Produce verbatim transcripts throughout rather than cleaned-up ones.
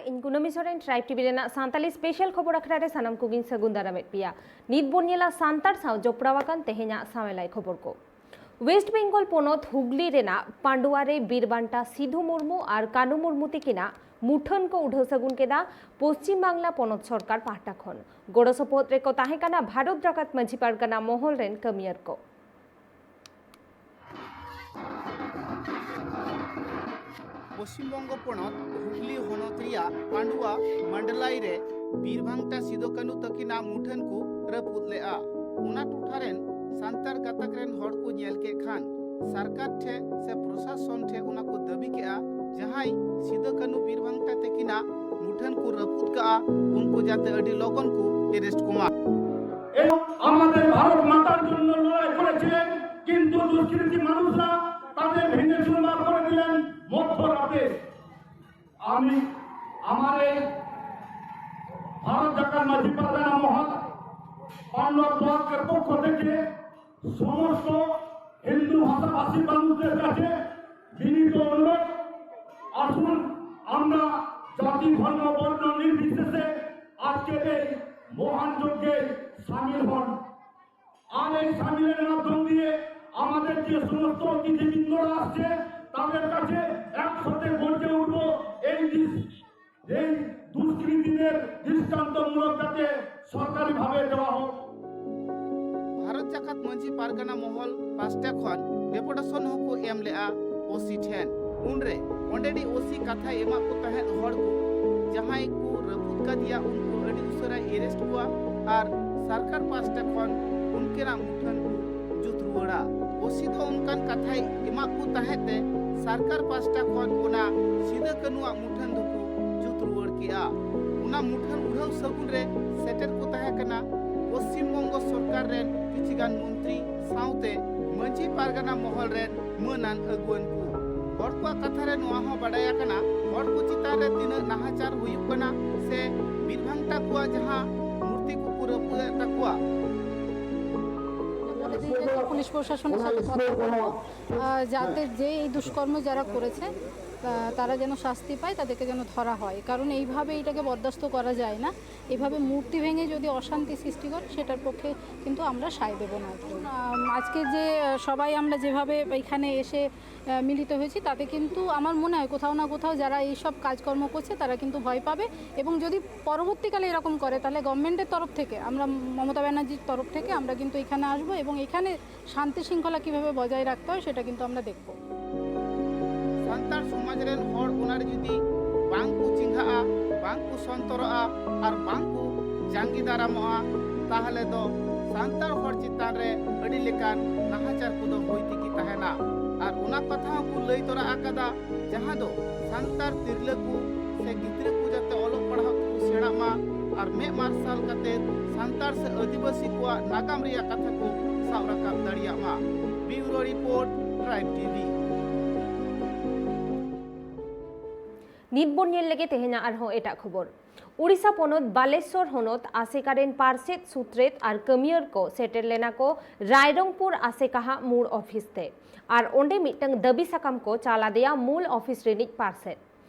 ᱤᱧ ᱠᱩᱱᱟᱹᱢᱤ Soren, tribe TV ᱨᱮᱱᱟᱜ ᱥᱟᱱᱛᱟᱞᱤ ᱥᱯᱮᱥᱟᱞ ᱠᱷᱚᱵᱚᱨ ᱟᱠᱷᱲᱟ ᱨᱮ ᱥᱟᱱᱟᱢ ᱠᱚᱜᱮᱧ ᱥᱟᱹᱜᱩᱱ ᱫᱟᱨᱟᱢᱮᱫ ᱯᱮᱭᱟ᱾ ᱱᱤᱛ ᱵᱚᱱ ᱧᱮᱞᱟ ᱥᱟᱱᱛᱟᱲ ᱥᱟᱶ ᱡᱚᱯᱲᱟᱣ ᱟᱠᱟᱱ ᱛᱮᱦᱮᱧᱟᱜ ᱥᱟᱶᱮᱞᱟᱭ ᱠᱷᱚᱵᱚᱨ ᱠᱚ᱾ ᱣᱮᱥᱴ ᱵᱮᱝᱜᱚᱞ ᱯᱚᱱᱚᱛ ᱦᱩᱜᱽᱞᱤ ᱨᱮᱱᱟᱜ ᱯᱟᱱᱰᱩᱣᱟ ᱨᱮ ᱵᱤᱨ ᱵᱟᱱᱴᱟ ᱥᱤᱫᱷᱩ ᱢᱩᱨᱢᱩ ᱟᱨ ᱠᱟᱹᱱᱩ ᱢᱩᱨᱢᱩ ᱛᱤᱠᱤᱱᱟᱜ ᱢᱩᱴᱷᱟᱹᱱ ᱠᱚ ᱩᱰᱷᱟᱹᱣ ᱥᱟᱹᱜᱩᱱ ᱠᱮᱫᱟ ᱯᱚᱥᱪᱤᱢ ᱵᱟᱝᱞᱟ ᱯᱚᱱᱚᱛ ᱥᱚᱨᱠᱟᱨ ᱯᱟᱦᱴᱟ ᱠᱷᱚᱱ᱾ ᱜᱚᱲᱚ ᱥᱚᱯᱚᱦᱚᱫ ᱨᱮᱠᱚ ᱛᱟᱦᱮᱸ ᱠᱟᱱᱟ ᱵᱷᱟᱨᱚᱛ ᱡᱟᱠᱟᱛ ᱢᱟᱹᱡᱷᱤ ᱯᱟᱨᱜᱟᱱᱟ ᱢᱚᱦᱚᱞ ᱨᱮᱱ ᱠᱟᱹᱢᱤᱭᱟᱹᱨ ᱠᱚ᱾ ᱯᱚᱥᱪᱤᱢ ᱵᱚᱝᱜᱚ ᱯᱚᱱᱚᱛ ᱦᱩᱜᱽᱞᱤ ᱦᱚᱱᱚᱛ ᱨᱮᱭᱟᱜ ᱯᱟᱱᱰᱩᱣᱟ ᱢᱟᱱᱰᱞᱟᱭ ᱨᱮ ᱵᱤᱨ ᱵᱷᱟᱝᱴᱟ ᱥᱤᱫᱚ ᱠᱟᱹᱱᱩ ᱛᱟᱹᱠᱤᱱᱟᱜ ᱢᱩᱴᱷᱟᱹᱱ ᱠᱚ ᱨᱟᱹᱯᱩᱫ ᱞᱮᱫᱼᱟ᱾ ᱚᱱᱟ ᱴᱚᱴᱷᱟ ᱨᱮᱱ ᱥᱟᱱᱛᱟᱲ ᱜᱟᱛᱟᱠ ᱨᱮᱱ ᱦᱚᱲ ᱠᱚ ᱧᱮᱞ ᱠᱮᱫ ᱠᱷᱟᱱ ᱥᱚᱨᱠᱟᱨ ᱴᱷᱮᱱ ᱥᱮ ᱯᱨᱚᱥᱟᱥᱚᱱ ᱴᱷᱮᱱ ᱚᱱᱟ ᱠᱚ ᱫᱟᱹᱵᱤ ᱠᱮᱫᱼᱟ, ᱡᱟᱦᱟᱸᱭ ᱥᱤᱫᱚ ᱠᱟᱹᱱᱩ ᱵᱤᱨ ᱵᱷᱟᱝᱴᱟ ᱛᱟᱹᱠᱤᱱᱟᱜ ᱢᱩᱴᱷᱟᱹᱱ ᱠᱚ ᱨᱟᱹᱯᱩᱫ ᱠᱟᱜᱼᱟ, ᱩᱱᱠᱩ ᱡᱟᱛᱮ ᱟᱹᱰᱤ ᱞᱚᱜᱚᱱ ᱠᱚ ᱮᱨᱮᱥᱴ ᱠᱚᱢᱟ᱾ এবং আমাদের ভারত মাতার জন্য লড়াই করেছিলেন, কিন্তু দুষ্কৃতী মানুষরা তাদের ভেঙে চুরমার করে দিলেন মধ্যরাতে। আমি আমার এই ভারত জাকাত মাঝি পারগানা মহল পান্ডব ব্লকের পক্ষ থেকে সমস্ত হিন্দু ভাষাভাষী মানুষদের কাছে বিনীত অনুরোধ, আসুন আমরা জাতি ধর্ম বর্ণ নির্বিশেষে আজকের এই মহান যজ্ঞে সামিল হন। আর এই সামিলের মাধ্যম দিয়ে আমাদের যে সমস্ত অতিথিবৃন্দরা আসছে, তাদের কাছে একসাথে গর্জে উঠবো এই দৃশ-, এই দুষ্কৃতীদের দৃষ্টান্তমূলক যাতে সরকারিভাবে দেওয়া হোক। ᱵᱷᱟᱨᱚᱛ ᱡᱟᱠᱟᱛ ᱢᱟᱹᱡᱷᱤ ᱯᱟᱨᱜᱟᱱᱟ ᱢᱚᱦᱚᱞ ᱯᱟᱥᱴᱟ ᱠᱷᱚᱱ ᱰᱮᱯᱩᱴᱮᱥᱚᱱ ᱦᱚᱸᱠᱚ ᱮᱢ ᱞᱮᱫᱼᱟ ᱳᱥᱤ ᱴᱷᱮᱱ᱾ ᱩᱱᱨᱮ ᱚᱸᱰᱮᱱᱤᱡ ᱳᱥᱤ ᱠᱟᱛᱷᱟᱭ ᱮᱢᱟᱫ ᱠᱚ ᱛᱟᱦᱮᱸᱫ, ᱦᱚᱲ ᱠᱚ ᱡᱟᱦᱟᱸᱭ ᱠᱚ ᱨᱟᱹᱯᱩᱫ ᱠᱟᱫᱮᱭᱟ ᱩᱱᱠᱩ ᱟᱹᱰᱤ ᱩᱥᱟᱹᱨᱟᱭ ᱮᱨᱮᱥᱴ ᱠᱚᱣᱟ ᱟᱨ ᱥᱚᱨᱠᱟᱨ ᱯᱟᱥᱴᱟ ᱠᱷᱚᱱ ᱩᱱᱠᱤᱱᱟᱜ ᱢᱩᱴᱷᱟᱹᱱ ᱠᱚ ᱡᱩᱛ ᱨᱩᱣᱟᱹᱲᱟ᱾ ᱳᱥᱤ ᱫᱚ ᱚᱱᱠᱟᱱ ᱠᱟᱛᱷᱟᱭ ᱮᱢᱟᱫ ᱠᱚ ᱛᱟᱦᱮᱸᱫ ᱛᱮ ᱥᱚᱨᱠᱟᱨ ᱯᱟᱥᱴᱟ ᱠᱷᱚᱱ ᱚᱱᱟ ᱥᱤᱫᱟᱹ ᱠᱟᱹᱱᱩᱣᱟᱜ ᱢᱩᱴᱷᱟᱹᱱ ᱫᱚᱠᱚ ᱡᱩᱛ ᱨᱩᱣᱟᱹᱲ ᱠᱮᱜᱼᱟ᱾ ᱚᱱᱟ ᱢᱩᱴᱷᱟᱹᱱ ᱩᱰᱷᱟᱹᱣ ᱥᱟᱹᱜᱩᱱ ᱨᱮ ᱥᱮᱴᱮᱨ ᱠᱚ ᱛᱟᱦᱮᱸ ᱠᱟᱱᱟ ᱯᱚᱥᱪᱤᱢ ᱵᱚᱝᱜᱚ ᱥᱚᱨᱠᱟᱨ ᱨᱮᱱ ᱠᱤᱪᱷᱤ ᱜᱟᱱ ᱢᱚᱱᱛᱨᱤ ᱥᱟᱶᱛᱮ ᱢᱟᱹᱡᱷᱤ ᱯᱟᱨᱜᱟᱱᱟ ᱢᱚᱦᱚᱞ ᱨᱮᱱ ᱢᱟᱹᱱᱟᱱ ᱟᱹᱜᱩᱣᱟᱹᱱ ᱠᱚ᱾ ᱦᱚᱲ ᱠᱚᱣᱟᱜ ᱠᱟᱛᱷᱟ ᱨᱮ ᱱᱚᱣᱟ ᱦᱚᱸ ᱵᱟᱰᱟᱭ ᱟᱠᱟᱱᱟ, ᱦᱚᱲ ᱠᱚ ᱪᱮᱛᱟᱱ ᱨᱮ ᱛᱤᱱᱟᱹᱜ ᱱᱟᱦᱟᱪᱟᱨ ᱦᱩᱭᱩᱜ ᱠᱟᱱᱟ ᱥᱮ ᱵᱤᱨᱵᱷᱟᱝᱴᱟ ᱠᱚᱣᱟᱜ ᱡᱟᱦᱟᱸ ᱢᱩᱨᱛᱤ ᱠᱚᱠᱚ ᱨᱟᱹᱯᱩᱫ ᱮᱫ ᱛᱟᱠᱚᱣᱟ᱾ পুলিশ প্রশাসনের সাথে কথা বলবো, আহ, যাতে যে এই দুষ্কর্ম যারা করেছে, আহ, তারা যেন শাস্তি পায়, তাদেরকে যেন ধরা হয়, কারণ এইভাবে এটাকে বরদাস্ত করা যায় না। এইভাবে মূর্তি ভেঙে যদি অশান্তি সৃষ্টি করে, সেটার পক্ষে কিন্তু আমরা সায় দেব না। আহ, আজকে যে, আহ, সবাই আমরা যেভাবে এখানে এসে, আহ, মিলিত হয়েছি, তাতে কিন্তু আমার মনে হয় কোথাও না কোথাও যারা এইসব কাজকর্ম করছে, তারা কিন্তু ভয় পাবে, এবং যদি পরবর্তীকালে এরকম করে, তাহলে গভর্নমেন্টের তরফ থেকে, আমরা, মমতা ব্যানার্জির তরফ থেকে আমরা কিন্তু এখানে আসবো এবং এখানে শান্তি শৃঙ্খলা কিভাবে বজায় রাখতে হয়, সেটা কিন্তু আমরা দেখব। ᱥᱟᱱᱛᱟᱲ ᱥᱚᱢᱟᱡᱽ ᱨᱮᱱ ᱦᱚᱲ ᱚᱱᱟ ᱨᱮ ᱡᱩᱫᱤ ᱵᱟᱝ ᱠᱚ ᱪᱮᱸᱜᱷᱟᱜᱼᱟ, ᱵᱟᱝ ᱠᱚ ᱥᱚᱱᱛᱚᱨᱚᱜᱼᱟ ᱟᱨ ᱵᱟᱝ ᱠᱚ ᱡᱟᱸᱜᱮ ᱫᱟᱨᱟᱢᱚᱜᱼᱟ, ᱛᱟᱦᱚᱞᱮ ᱫᱚ ᱥᱟᱱᱛᱟᱲ ᱦᱚᱲ ᱪᱮᱛᱟᱱ ᱨᱮ ᱟᱹᱰᱤ ᱞᱮᱠᱟᱱ ᱱᱟᱦᱟᱪᱟᱨ ᱠᱚᱫᱚ ᱦᱩᱭ ᱛᱮᱜᱮ ᱛᱟᱦᱮᱱᱟ᱾ ᱟᱨ ᱚᱱᱟ ᱠᱟᱛᱷᱟ ᱦᱚᱸᱠᱚ ᱞᱟᱹᱭ ᱛᱚᱨᱟ ᱟᱠᱟᱫᱟ, ᱡᱟᱦᱟᱸ ᱫᱚ ᱥᱟᱱᱛᱟᱲ ᱛᱤᱨᱞᱟᱹ ᱠᱚ ᱥᱮ ᱜᱤᱫᱽᱨᱟᱹ ᱠᱚ ᱡᱟᱛᱮ ᱚᱞᱚᱜ ᱯᱟᱲᱦᱟᱣ ᱛᱮᱠᱚ ᱥᱮᱬᱟᱜ ᱢᱟ ᱟᱨ ᱢᱮᱫ ᱢᱟᱨᱥᱟᱞ ᱠᱟᱛᱮ ᱥᱟᱱᱛᱟᱲ ᱥᱮ ᱟᱹᱫᱤᱵᱟᱹᱥᱤ ᱠᱚᱣᱟᱜ ᱱᱟᱜᱟᱢ ᱨᱮᱭᱟᱜ ᱠᱟᱛᱷᱟ ᱠᱚ ᱥᱟᱵ ᱨᱟᱠᱟᱵ ᱫᱟᱲᱮᱭᱟᱜ ᱢᱟ᱾ ᱵᱤᱭᱩᱨᱳ ᱨᱤᱯᱳᱨᱴ, ᱴᱨᱟᱭᱤᱵᱽ ᱴᱤᱵᱷᱤ᱾ ᱱᱤᱛ ᱵᱚᱱ ᱧᱮᱞ ᱞᱮᱜᱮ ᱛᱮᱦᱮᱧᱟᱜ ᱟᱨᱦᱚᱸ ᱮᱴᱟᱜ ᱠᱷᱚᱵᱚᱨ᱾ ᱳᱰᱤᱥᱟ ᱯᱚᱱᱚᱛ ᱵᱟᱞᱮᱥᱚᱨ ᱦᱚᱱᱚᱛ ᱟᱥᱮᱠᱟ ᱨᱮᱱ ᱯᱟᱨᱥᱮᱛ ᱥᱩᱛᱨᱮᱛ ᱟᱨ ᱠᱟᱹᱢᱤᱭᱟᱹᱨ ᱠᱚ ᱥᱮᱴᱮᱨ ᱞᱮᱱᱟ ᱠᱚ ᱨᱟᱭᱨᱚᱝᱯᱩᱨ ᱟᱥᱮᱠᱟ ᱦᱟᱜ ᱢᱩᱲ ᱚᱯᱷᱤᱥ ᱛᱮ ᱟᱨ ᱚᱸᱰᱮ ᱢᱤᱫᱴᱟᱝ ᱫᱟᱹᱵᱤ ᱥᱟᱠᱟᱢ ᱠᱚ ᱪᱟᱞ ᱟᱫᱮᱭᱟ ᱢᱩᱞ ᱚᱯᱷᱤᱥ ᱨᱤᱱᱤᱡ ᱯᱟᱨᱥᱮᱛ᱾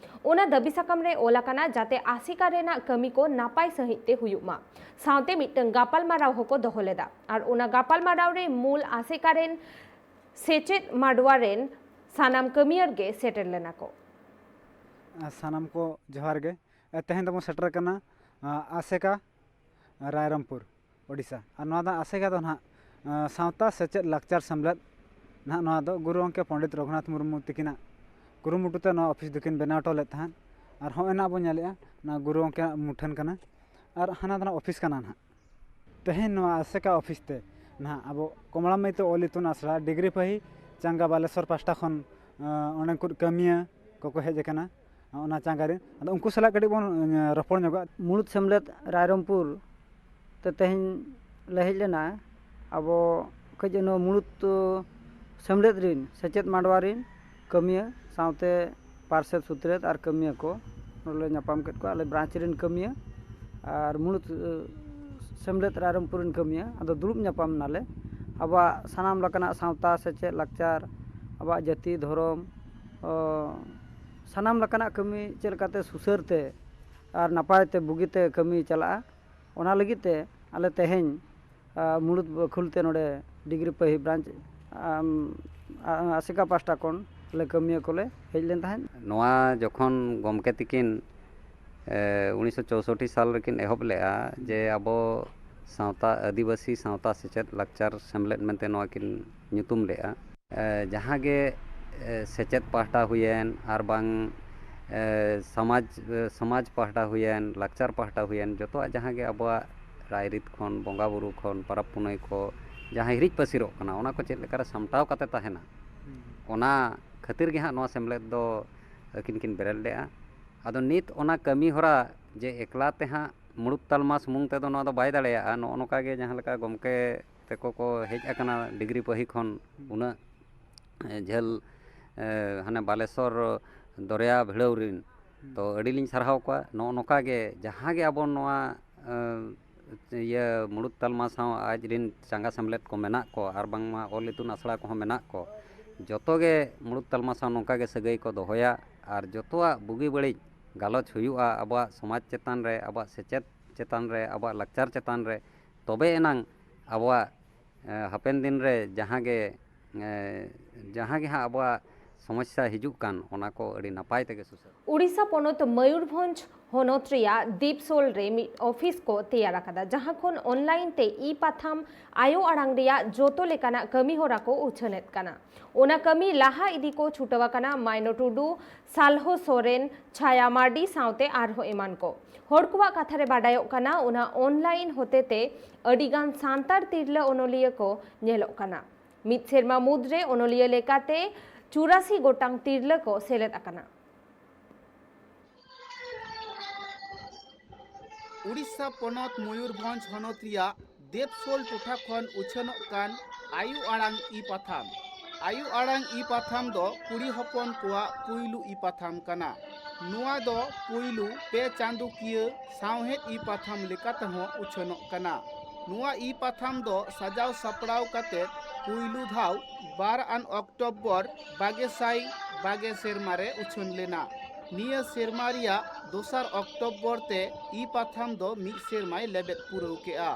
ᱚᱱᱟ ᱫᱟᱹᱵᱤ ᱥᱟᱠᱟᱢ ᱨᱮ ᱚᱞ ᱟᱠᱟᱱᱟ ᱡᱟᱛᱮ ᱟᱥᱮᱠᱟ ᱨᱮᱱᱟᱜ ᱠᱟᱹᱢᱤ ᱠᱚ ᱱᱟᱯᱟᱭ ᱥᱟᱹᱦᱤᱡ ᱛᱮ ᱦᱩᱭᱩᱜ ᱢᱟ᱾ ᱥᱟᱶᱛᱮ ᱢᱤᱫᱴᱟᱝ ᱜᱟᱯᱟᱞᱢᱟᱨᱟᱣ ᱦᱚᱸᱠᱚ ᱫᱚᱦᱚ ᱞᱮᱫᱟ ᱟᱨ ᱚᱱᱟ ᱜᱟᱯᱟᱞᱢᱟᱨᱟᱣ ᱨᱮ ᱢᱩᱞ ᱟᱥᱮᱠᱟ ᱨᱮᱱ ᱥᱮᱪᱮᱫ ᱢᱟᱰᱣᱟ ᱨᱮᱱ ᱥᱟᱱᱟᱢ ᱠᱟᱹᱢᱤᱭᱟᱹᱨ ᱜᱮ ᱥᱮᱴᱮᱨ ᱞᱮᱱᱟ ᱠᱚ᱾ ᱥᱟᱱᱟᱢ ᱠᱚ ᱡᱚᱦᱟᱨ ᱜᱮ᱾ ᱛᱮᱦᱮᱧ ᱫᱚᱵᱚᱱ ᱥᱮᱴᱮᱨ ᱟᱠᱟᱱᱟ ᱟᱥᱮᱠᱟ, ᱨᱟᱭᱨᱚᱝᱯᱩᱨ, ᱳᱰᱤᱥᱟ᱾ ᱟᱨ ᱱᱚᱣᱟ ᱫᱚ ᱟᱥᱮᱠᱟ ᱫᱚ ᱱᱟᱦᱟᱜ ᱥᱟᱶᱛᱟ ᱥᱮᱪᱮᱫ ᱞᱟᱠᱪᱟᱨ ᱥᱮᱢᱞᱮᱫ ᱱᱟᱦᱟᱜ ᱱᱚᱣᱟ ᱫᱚ ᱜᱩᱨᱩ ᱜᱚᱢᱠᱮ ᱯᱚᱱᱰᱤᱛ ᱨᱚᱜᱷᱩᱱᱟᱛᱷ ᱢᱩᱨᱢᱩ ᱛᱤᱠᱤᱱᱟᱜ ᱠᱩᱨᱩᱢᱩᱴᱩ ᱛᱮ ᱱᱚᱣᱟ ᱚᱯᱷᱤᱥ ᱫᱚᱠᱤᱱ ᱵᱮᱱᱟᱣ ᱦᱚᱴᱚ ᱞᱮᱫ ᱛᱟᱦᱮᱸᱫ᱾ ᱟᱨ ᱦᱚᱸᱜᱼᱚᱭ ᱱᱟᱦᱟᱜ ᱵᱚᱱ ᱧᱮᱞᱮᱫᱼᱟ, ᱱᱚᱣᱟ ᱜᱩᱨᱩ ᱜᱚᱢᱠᱮᱭᱟᱜ ᱢᱩᱴᱷᱟᱹᱱ ᱠᱟᱱᱟ᱾ ᱟᱨ ᱦᱟᱱᱟ ᱫᱚ ᱱᱟᱦᱟᱜ ᱚᱯᱷᱤᱥ ᱠᱟᱱᱟ ᱱᱟᱦᱟᱜ᱾ ᱛᱮᱦᱮᱧ ᱱᱚᱣᱟ ᱟᱥᱮᱠᱟ ᱚᱯᱷᱤᱥ ᱛᱮ ᱱᱟᱦᱟᱜ ᱟᱵᱚ ᱠᱚᱢᱞᱟ ᱢᱟᱹᱭᱛᱟᱹ ᱚᱞ ᱤᱛᱩᱱ ᱟᱥᱲᱟ ᱰᱤᱜᱽᱨᱤ ᱯᱟᱹᱦᱤ ᱪᱟᱸᱜᱟ ᱵᱟᱞᱮᱥᱚᱨ ᱯᱟᱥᱴᱟ ᱠᱷᱚᱱ ᱚᱸᱰᱮ ᱠᱚ ᱠᱟᱹᱢᱤᱭᱟᱹ ᱠᱚᱠᱚ ᱦᱮᱡ ᱟᱠᱟᱱᱟ ᱚᱱᱟ ᱪᱟᱸᱜᱟ ᱨᱮ᱾ ᱟᱫᱚ ᱩᱱᱠᱩ ᱥᱟᱞᱟᱜ ᱠᱟᱹᱴᱤᱡ ᱵᱚᱱ ᱨᱚᱯᱚᱲ ᱧᱚᱜᱚᱜᱼᱟ᱾ ᱢᱩᱬᱩᱫ ᱥᱮᱢᱞᱮᱫ ᱨᱟᱭᱨᱚᱝᱯᱩᱨ ᱛᱮ ᱛᱮᱦᱮᱧ ᱞᱮ ᱦᱮᱡ ᱞᱮᱱᱟ᱾ ᱟᱵᱚ ᱠᱟᱹᱡ ᱱᱚᱣᱟ ᱢᱩᱬᱩᱫ ᱥᱮᱢᱞᱮᱫ ᱨᱤᱱ ᱥᱮᱪᱮᱫ ᱢᱟᱰᱣᱟ ᱨᱤᱱ ᱠᱟᱹᱢᱤᱭᱟᱹ ᱥᱟᱶᱛᱮ ᱯᱟᱨᱥᱮᱛ ᱥᱩᱛᱨᱮᱛ ᱟᱨ ᱠᱟᱹᱢᱤᱭᱟᱹ ᱠᱚ ᱱᱚᱰᱮ ᱞᱮ ᱧᱟᱯᱟᱢ ᱠᱮᱫ ᱠᱚᱣᱟ᱾ ᱟᱞᱮ ᱵᱨᱟᱧᱪ ᱨᱮᱱ ᱠᱟᱹᱢᱤᱭᱟᱹ ᱟᱨ ᱢᱩᱬᱩᱫ ᱥᱮᱢᱞᱮᱫ ᱨᱟᱭᱨᱚᱝᱯᱩᱨ ᱨᱮᱱ ᱠᱟᱹᱢᱤᱭᱟᱹ᱾ ᱟᱫᱚ ᱫᱩᱲᱩᱵ ᱧᱟᱯᱟᱢ ᱮᱱᱟᱞᱮ᱾ ᱟᱵᱚᱣᱟᱜ ᱥᱟᱱᱟᱢ ᱞᱮᱠᱟᱱᱟᱜ ᱥᱟᱶᱛᱟ, ᱥᱮᱪᱮᱫ, ᱞᱟᱠᱪᱟᱨ, ᱟᱵᱚᱣᱟᱜ ᱡᱟᱹᱛᱤ, ᱫᱷᱚᱨᱚᱢ, ᱚ, ᱥᱟᱱᱟᱢ ᱞᱮᱠᱟᱱᱟᱜ ᱠᱟᱹᱢᱤ ᱪᱮᱫ ᱞᱮᱠᱟᱛᱮ ᱥᱩᱥᱟᱹᱨ ᱛᱮ ᱟᱨ ᱱᱟᱯᱟᱭ ᱛᱮ, ᱵᱩᱜᱤ ᱛᱮ ᱠᱟᱹᱢᱤ ᱪᱟᱞᱟᱜᱼᱟ, ᱚᱱᱟ ᱞᱟᱹᱜᱤᱫ ᱛᱮ ᱟᱞᱮ ᱛᱮᱦᱮᱧ, ᱟ, ᱢᱩᱲᱩᱫ ᱵᱟᱹᱠᱷᱩᱞ ᱛᱮ ᱱᱚᱰᱮ ᱰᱤᱜᱽᱨᱤ ᱯᱟᱹᱦᱤ ᱵᱨᱟᱧᱪ, ᱟᱢ, ᱟ-, ᱟᱥᱮᱠᱟ ᱯᱟᱦᱴᱟ ᱠᱷᱚᱱ ᱟᱞᱮ ᱠᱟᱹᱢᱤᱭᱟᱹ ᱠᱚᱞᱮ ᱦᱮᱡ ᱞᱮᱱ ᱛᱟᱦᱮᱸᱫ᱾ ᱱᱚᱣᱟ ᱡᱚᱠᱷᱚᱱ ᱜᱚᱢᱠᱮ ᱛᱤᱠᱤᱱ, ᱮ, ᱩᱱᱤᱥᱥᱚ ᱪᱳᱥᱳᱴᱴᱤ ᱥᱟᱞ ᱨᱮᱠᱤᱱ ᱮᱦᱚᱵ ᱞᱮᱫᱼᱟ ᱡᱮ ᱟᱵᱚ ᱥᱟᱶᱛᱟ, ᱟᱹᱫᱤᱵᱟᱹᱥᱤ ᱥᱟᱶᱛᱟ ᱥᱮᱪᱮᱫ ᱞᱟᱠᱪᱟᱨ ᱥᱮᱢᱞᱮᱫ ᱢᱮᱱᱛᱮ ᱱᱚᱣᱟ ᱠᱤᱱ ᱧᱩᱛᱩᱢ ᱞᱮᱫᱼᱟ᱾ ᱮ, ᱡᱟᱦᱟᱸ ᱜᱮ, ᱮ, ᱥᱮᱪᱮᱫ ᱯᱟᱦᱴᱟ ᱦᱩᱭᱮᱱ, ᱟᱨ ᱵᱟᱝ, ᱮ, ᱥᱚᱢᱟᱡᱽ, ᱮ, ᱥᱚᱢᱟᱡᱽ ᱯᱟᱦᱴᱟ ᱦᱩᱭᱮᱱ, ᱞᱟᱠᱪᱟᱨ ᱯᱟᱦᱴᱟ ᱦᱩᱭᱮᱱ, ᱡᱚᱛᱚᱣᱟᱜ ᱡᱟᱦᱟᱸ ᱜᱮ ᱟᱵᱚᱣᱟᱜ ᱨᱟᱭᱨᱤᱛ ᱠᱷᱚᱱ, ᱵᱚᱸᱜᱟ ᱵᱩᱨᱩ ᱠᱷᱚᱱ, ᱯᱚᱨᱚᱵᱽ ᱯᱩᱱᱟᱹᱭ ᱠᱚ, ᱡᱟᱦᱟᱸ ᱦᱤᱨᱤᱡ ᱯᱟᱹᱥᱤᱨᱚᱜ ᱠᱟᱱᱟ, ᱚᱱᱟ ᱠᱚ ᱪᱮᱫ ᱞᱮᱠᱟᱨᱮ ᱥᱟᱢᱴᱟᱣ ᱠᱟᱛᱮ ᱛᱟᱦᱮᱱᱟ, ᱚᱱᱟ ᱠᱷᱟᱹᱛᱤᱨ ᱜᱮ ᱦᱟᱸᱜ ᱱᱚᱣᱟ ᱥᱮᱢᱞᱮᱫ ᱫᱚ ᱟᱹᱠᱤᱱ ᱠᱤᱱ ᱵᱮᱨᱮᱫ ᱞᱮᱫᱼᱟ᱾ ᱟᱫᱚ ᱱᱤᱛ ᱚᱱᱟ ᱠᱟᱹᱢᱤ ᱦᱚᱨᱟ ᱡᱮ ᱮᱠᱞᱟ ᱛᱮ ᱦᱟᱸᱜ ᱢᱩᱲᱩᱫ ᱛᱟᱞᱢᱟ ᱥᱩᱢᱩᱝ ᱛᱮᱫᱚ ᱱᱚᱣᱟ ᱫᱚ ᱵᱟᱭ ᱫᱟᱲᱮᱭᱟᱜᱼᱟ, ᱱᱚᱜᱼᱚ ᱱᱚᱝᱠᱟ ᱜᱮ ᱡᱟᱦᱟᱸ ᱞᱮᱠᱟ ᱜᱚᱢᱠᱮ ᱛᱮᱠᱚ ᱠᱚ ᱦᱮᱡ ᱟᱠᱟᱱᱟ ᱰᱤᱜᱽᱨᱤ ᱯᱟᱹᱦᱤ ᱠᱷᱚᱱ ᱩᱱᱟᱹᱜ, ᱮ, ᱡᱷᱟᱹᱞ, ᱮ, ᱦᱟᱱᱮ ᱵᱟᱞᱮᱥᱚᱨ ᱫᱚᱨᱭᱟ ᱵᱷᱤᱲᱟᱹᱣ ᱨᱤᱱ᱾ ᱛᱚ ᱟᱹᱰᱤ ᱞᱤᱧ ᱥᱟᱨᱦᱟᱣ ᱠᱚᱣᱟ᱾ ᱱᱚᱜᱼᱚ ᱱᱚᱝᱠᱟ ᱜᱮ ᱡᱟᱦᱟᱸ ᱜᱮ ᱟᱵᱚ ᱱᱚᱣᱟ, ᱮ, ᱤᱭᱟᱹ ᱢᱩᱲᱩᱫ ᱛᱟᱞᱢᱟ ᱥᱟᱶ ᱟᱡ ᱨᱤᱱ ᱪᱟᱸᱜᱟ ᱥᱮᱢᱞᱮᱫ ᱠᱚ ᱢᱮᱱᱟᱜ ᱠᱚ, ᱟᱨ ᱵᱟᱝᱢᱟ ᱚᱞ ᱤᱛᱩᱱ ᱟᱥᱲᱟ ᱠᱚᱦᱚᱸ ᱢᱮᱱᱟᱜ ᱠᱚ, ᱡᱚᱛᱚ ᱜᱮ ᱢᱩᱲᱩᱫ ᱛᱟᱞᱢᱟ ᱥᱟᱶ ᱱᱚᱝᱠᱟ ᱜᱮ ᱥᱟᱹᱜᱟᱹᱭ ᱠᱚ ᱫᱚᱦᱚᱭᱟ᱾ ᱟᱨ ᱡᱚᱛᱚᱣᱟᱜ ᱵᱩᱜᱤ ᱵᱟᱹᱲᱤᱡ ᱜᱟᱞᱚᱪ ᱦᱩᱭᱩᱜᱼᱟ ᱟᱵᱚᱣᱟᱜ ᱥᱚᱢᱟᱡᱽ ᱪᱮᱛᱟᱱ ᱨᱮ, ᱟᱵᱚᱣᱟᱜ ᱥᱮᱪᱮᱫ ᱪᱮᱛᱟᱱ ᱨᱮ, ᱟᱵᱚᱣᱟᱜ ᱞᱟᱠᱪᱟᱨ ᱪᱮᱛᱟᱱ ᱨᱮ, ᱛᱚᱵᱮ ᱮᱱᱟᱝ ᱟᱵᱚᱣᱟᱜ, ᱮ, ᱦᱟᱯᱮᱱ ᱫᱤᱱ ᱨᱮ ᱡᱟᱦᱟᱸ ᱜᱮ, ᱮ, ᱡᱟᱦᱟᱸ ᱜᱮ ᱦᱟᱸᱜ ᱟᱵᱚᱣᱟᱜ ᱥᱚᱢᱚᱥᱥᱟ ᱦᱤᱡᱩᱜ ᱠᱟᱱ, ᱚᱱᱟ ᱠᱚ ᱟᱹᱰᱤ ᱱᱟᱯᱟᱭ ᱛᱮᱜᱮ ᱥᱩᱥᱟᱹᱨ᱾ ᱩᱲᱤᱥᱥᱟ ᱯᱚᱱᱚᱛ ᱢᱚᱭᱩᱨᱵᱷᱚᱸᱡᱽ ᱦᱚᱱᱚᱛ ᱨᱮᱭᱟᱜ ᱫᱤᱯᱥᱳᱞ ᱨᱮ ᱢᱤᱫ ᱚᱯᱷᱤᱥ ᱠᱚ ᱛᱮᱭᱟᱨ ᱟᱠᱟᱫᱟ, ᱡᱟᱦᱟᱸ ᱠᱷᱚᱱ ᱚᱱᱞᱟᱭᱤᱱ ᱛᱮ ᱤ ᱯᱟᱛᱷᱟᱢ ᱟᱭᱳ ᱟᱲᱟᱝ ᱨᱮᱭᱟᱜ ᱡᱚᱛᱚ ᱞᱮᱠᱟᱱᱟᱜ ᱠᱟᱹᱢᱤ ᱦᱚᱨᱟ ᱠᱚ ᱩᱪᱷᱟᱹᱱᱮᱫ ᱠᱟᱱᱟ᱾ ᱚᱱᱟ ᱠᱟᱹᱢᱤ ᱞᱟᱦᱟ ᱤᱫᱤ ᱠᱚ ᱪᱷᱩᱴᱟᱹᱣ ᱟᱠᱟᱱᱟ ᱢᱟᱭᱱᱚ ᱴᱩᱰᱩ, ᱥᱟᱞᱦᱚ ᱥᱚᱨᱮᱱ, ᱪᱷᱟᱭᱟ ᱢᱟᱨᱰᱤ ᱥᱟᱶᱛᱮ ᱟᱨᱦᱚᱸ ᱮᱢᱟᱱ ᱠᱚ᱾ ᱦᱚᱲ ᱠᱚᱣᱟᱜ ᱠᱟᱛᱷᱟ ᱨᱮ ᱵᱟᱰᱟᱭᱚᱜ ᱠᱟᱱᱟ, ᱚᱱᱟ ᱚᱱᱞᱟᱭᱤᱱ ᱦᱚᱛᱮᱛᱮ ᱟᱹᱰᱤ ᱜᱟᱱ ᱥᱟᱱᱛᱟᱲ ᱛᱤᱨᱞᱟᱹ ᱚᱱᱚᱞᱤᱭᱟᱹ ᱠᱚ ᱧᱮᱞᱚᱜ ᱠᱟᱱᱟ᱾ ᱢᱤᱫ ᱥᱮᱨᱢᱟ ᱢᱩᱫᱽᱨᱮ ᱚᱱᱚᱞᱤᱭᱟᱹ ᱞᱮᱠᱟᱛᱮ ᱪᱩᱨᱟᱥᱤ ᱜᱚᱴᱟᱝ ᱛᱤᱨᱞᱟᱹ ᱠᱚ ᱥᱮᱞᱮᱫ ᱟᱠᱟᱱᱟ᱾ ᱩᱲᱤᱥᱥᱟ ᱯᱚᱱᱚᱛ ᱢᱚᱭᱩᱨᱵᱷᱚᱸᱡᱽ ᱦᱚᱱᱚᱛ ᱨᱮᱭᱟᱜ ᱫᱮᱵᱽᱥᱳᱞ ᱴᱚᱴᱷᱟ ᱠᱷᱚᱱ ᱩᱪᱷᱟᱹᱱᱚᱜ ᱠᱟᱱ ᱟᱭᱳ ᱟᱲᱟᱝ ᱤ ᱯᱟᱛᱷᱟᱢ᱾ ᱟᱭᱳ ᱟᱲᱟᱝ ᱤ ᱯᱟᱛᱷᱟᱢ ᱫᱚ ᱠᱩᱲᱤ ᱦᱚᱯᱚᱱ ᱠᱚᱣᱟᱜ ᱯᱩᱭᱞᱩ ᱤ ᱯᱟᱛᱷᱟᱢ ᱠᱟᱱᱟ᱾ ᱱᱚᱣᱟ ᱫᱚ ᱯᱩᱭᱞᱩ ᱯᱮ ᱪᱟᱸᱫᱚᱠᱤᱭᱟᱹ ᱥᱟᱶᱦᱮᱫ ᱤ ᱯᱟᱛᱷᱟᱢ ᱞᱮᱠᱟᱛᱮᱦᱚᱸ ᱩᱪᱷᱟᱹᱱᱚᱜ ᱠᱟᱱᱟ᱾ ᱱᱚᱣᱟ ᱤ ᱯᱟᱛᱷᱟᱢ ᱫᱚ ᱥᱟᱡᱟᱣ ᱥᱟᱯᱲᱟᱣ ᱠᱟᱛᱮ ᱯᱩᱭᱞᱩ ᱫᱷᱟᱣ ᱵᱟᱨ ᱟᱱ ᱚᱠᱴᱳᱵᱚᱨ ᱵᱟᱜᱮ ᱥᱟᱭ ᱵᱟᱜᱮ ᱥᱮᱨᱢᱟ ᱨᱮ ᱩᱪᱷᱟᱹᱱ ᱞᱮᱱᱟ᱾ ᱱᱤᱭᱟᱹ ᱥᱮᱨᱢᱟ ᱨᱮᱭᱟᱜ ᱫᱚᱥᱟᱨ ᱚᱠᱴᱳᱵᱚᱨ ᱛᱮ ᱤ ᱯᱟᱛᱷᱟᱢ ᱫᱚ ᱢᱤᱫ ᱥᱮᱨᱢᱟᱭ ᱞᱮᱵᱮᱫ ᱯᱩᱨᱟᱹᱣ ᱠᱮᱫᱼᱟ᱾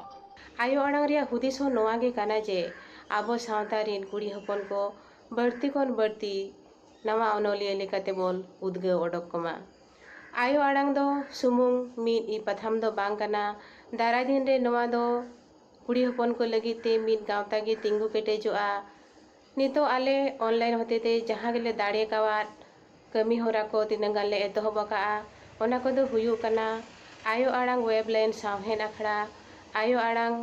ᱟᱭᱳ ᱟᱲᱟᱝ ᱨᱮᱭᱟᱜ ᱦᱩᱫᱤᱥ ᱦᱚᱸ ᱱᱚᱣᱟ ᱜᱮ ᱠᱟᱱᱟ ᱡᱮ ᱟᱵᱚ ᱥᱟᱶᱛᱟ ᱨᱤᱱ ᱠᱩᱲᱤ ᱦᱚᱯᱚᱱ ᱠᱚ ᱵᱟᱹᱲᱛᱤ ᱠᱷᱚᱱ ᱵᱟᱹᱲᱛᱤ ᱱᱟᱣᱟ ᱚᱱᱚᱞᱤᱭᱟᱹ ᱞᱮᱠᱟᱛᱮ ᱵᱚᱱ ᱩᱫᱽᱜᱟᱹᱣ ᱚᱰᱚᱠ ᱠᱚᱢᱟ᱾ ᱟᱭᱳ ᱟᱲᱟᱝ ᱫᱚ ᱥᱩᱢᱩᱝ ᱢᱤᱫ ᱤ ᱯᱟᱛᱷᱟᱢ ᱫᱚ ᱵᱟᱝ ᱠᱟᱱᱟ᱾ ᱫᱟᱨᱟᱭ ᱫᱤᱱ ᱨᱮ ᱱᱚᱣᱟ ᱫᱚ ᱠᱩᱲᱤ ᱦᱚᱯᱚᱱ ᱠᱚ ᱞᱟᱹᱜᱤᱫ ᱛᱮ ᱢᱤᱫ ᱜᱟᱶᱛᱟ ᱜᱮ ᱛᱤᱸᱜᱩ ᱠᱮᱴᱮᱡᱚᱜᱼᱟ᱾ ᱱᱤᱛᱚᱜ ᱟᱞᱮ online ᱦᱚᱛᱮᱛᱮ ᱡᱟᱦᱟᱸ ᱜᱮᱞᱮ ᱫᱟᱲᱮ ᱠᱟᱣᱟᱫ ᱠᱟᱹᱢᱤ ᱦᱚᱨᱟ ᱠᱚ ᱛᱤᱱᱟᱹᱜ ᱜᱟᱱ ᱞᱮ ᱮᱛᱚᱦᱚᱵ ᱟᱠᱟᱫᱼᱟ, ᱚᱱᱟ ᱠᱚᱫᱚ ᱦᱩᱭᱩᱜ ᱠᱟᱱᱟ ᱟᱭᱳ ᱟᱲᱟᱝ webline ᱥᱟᱶᱦᱮᱫ ᱟᱠᱷᱲᱟ, ᱟᱭᱳ ᱟᱲᱟᱝ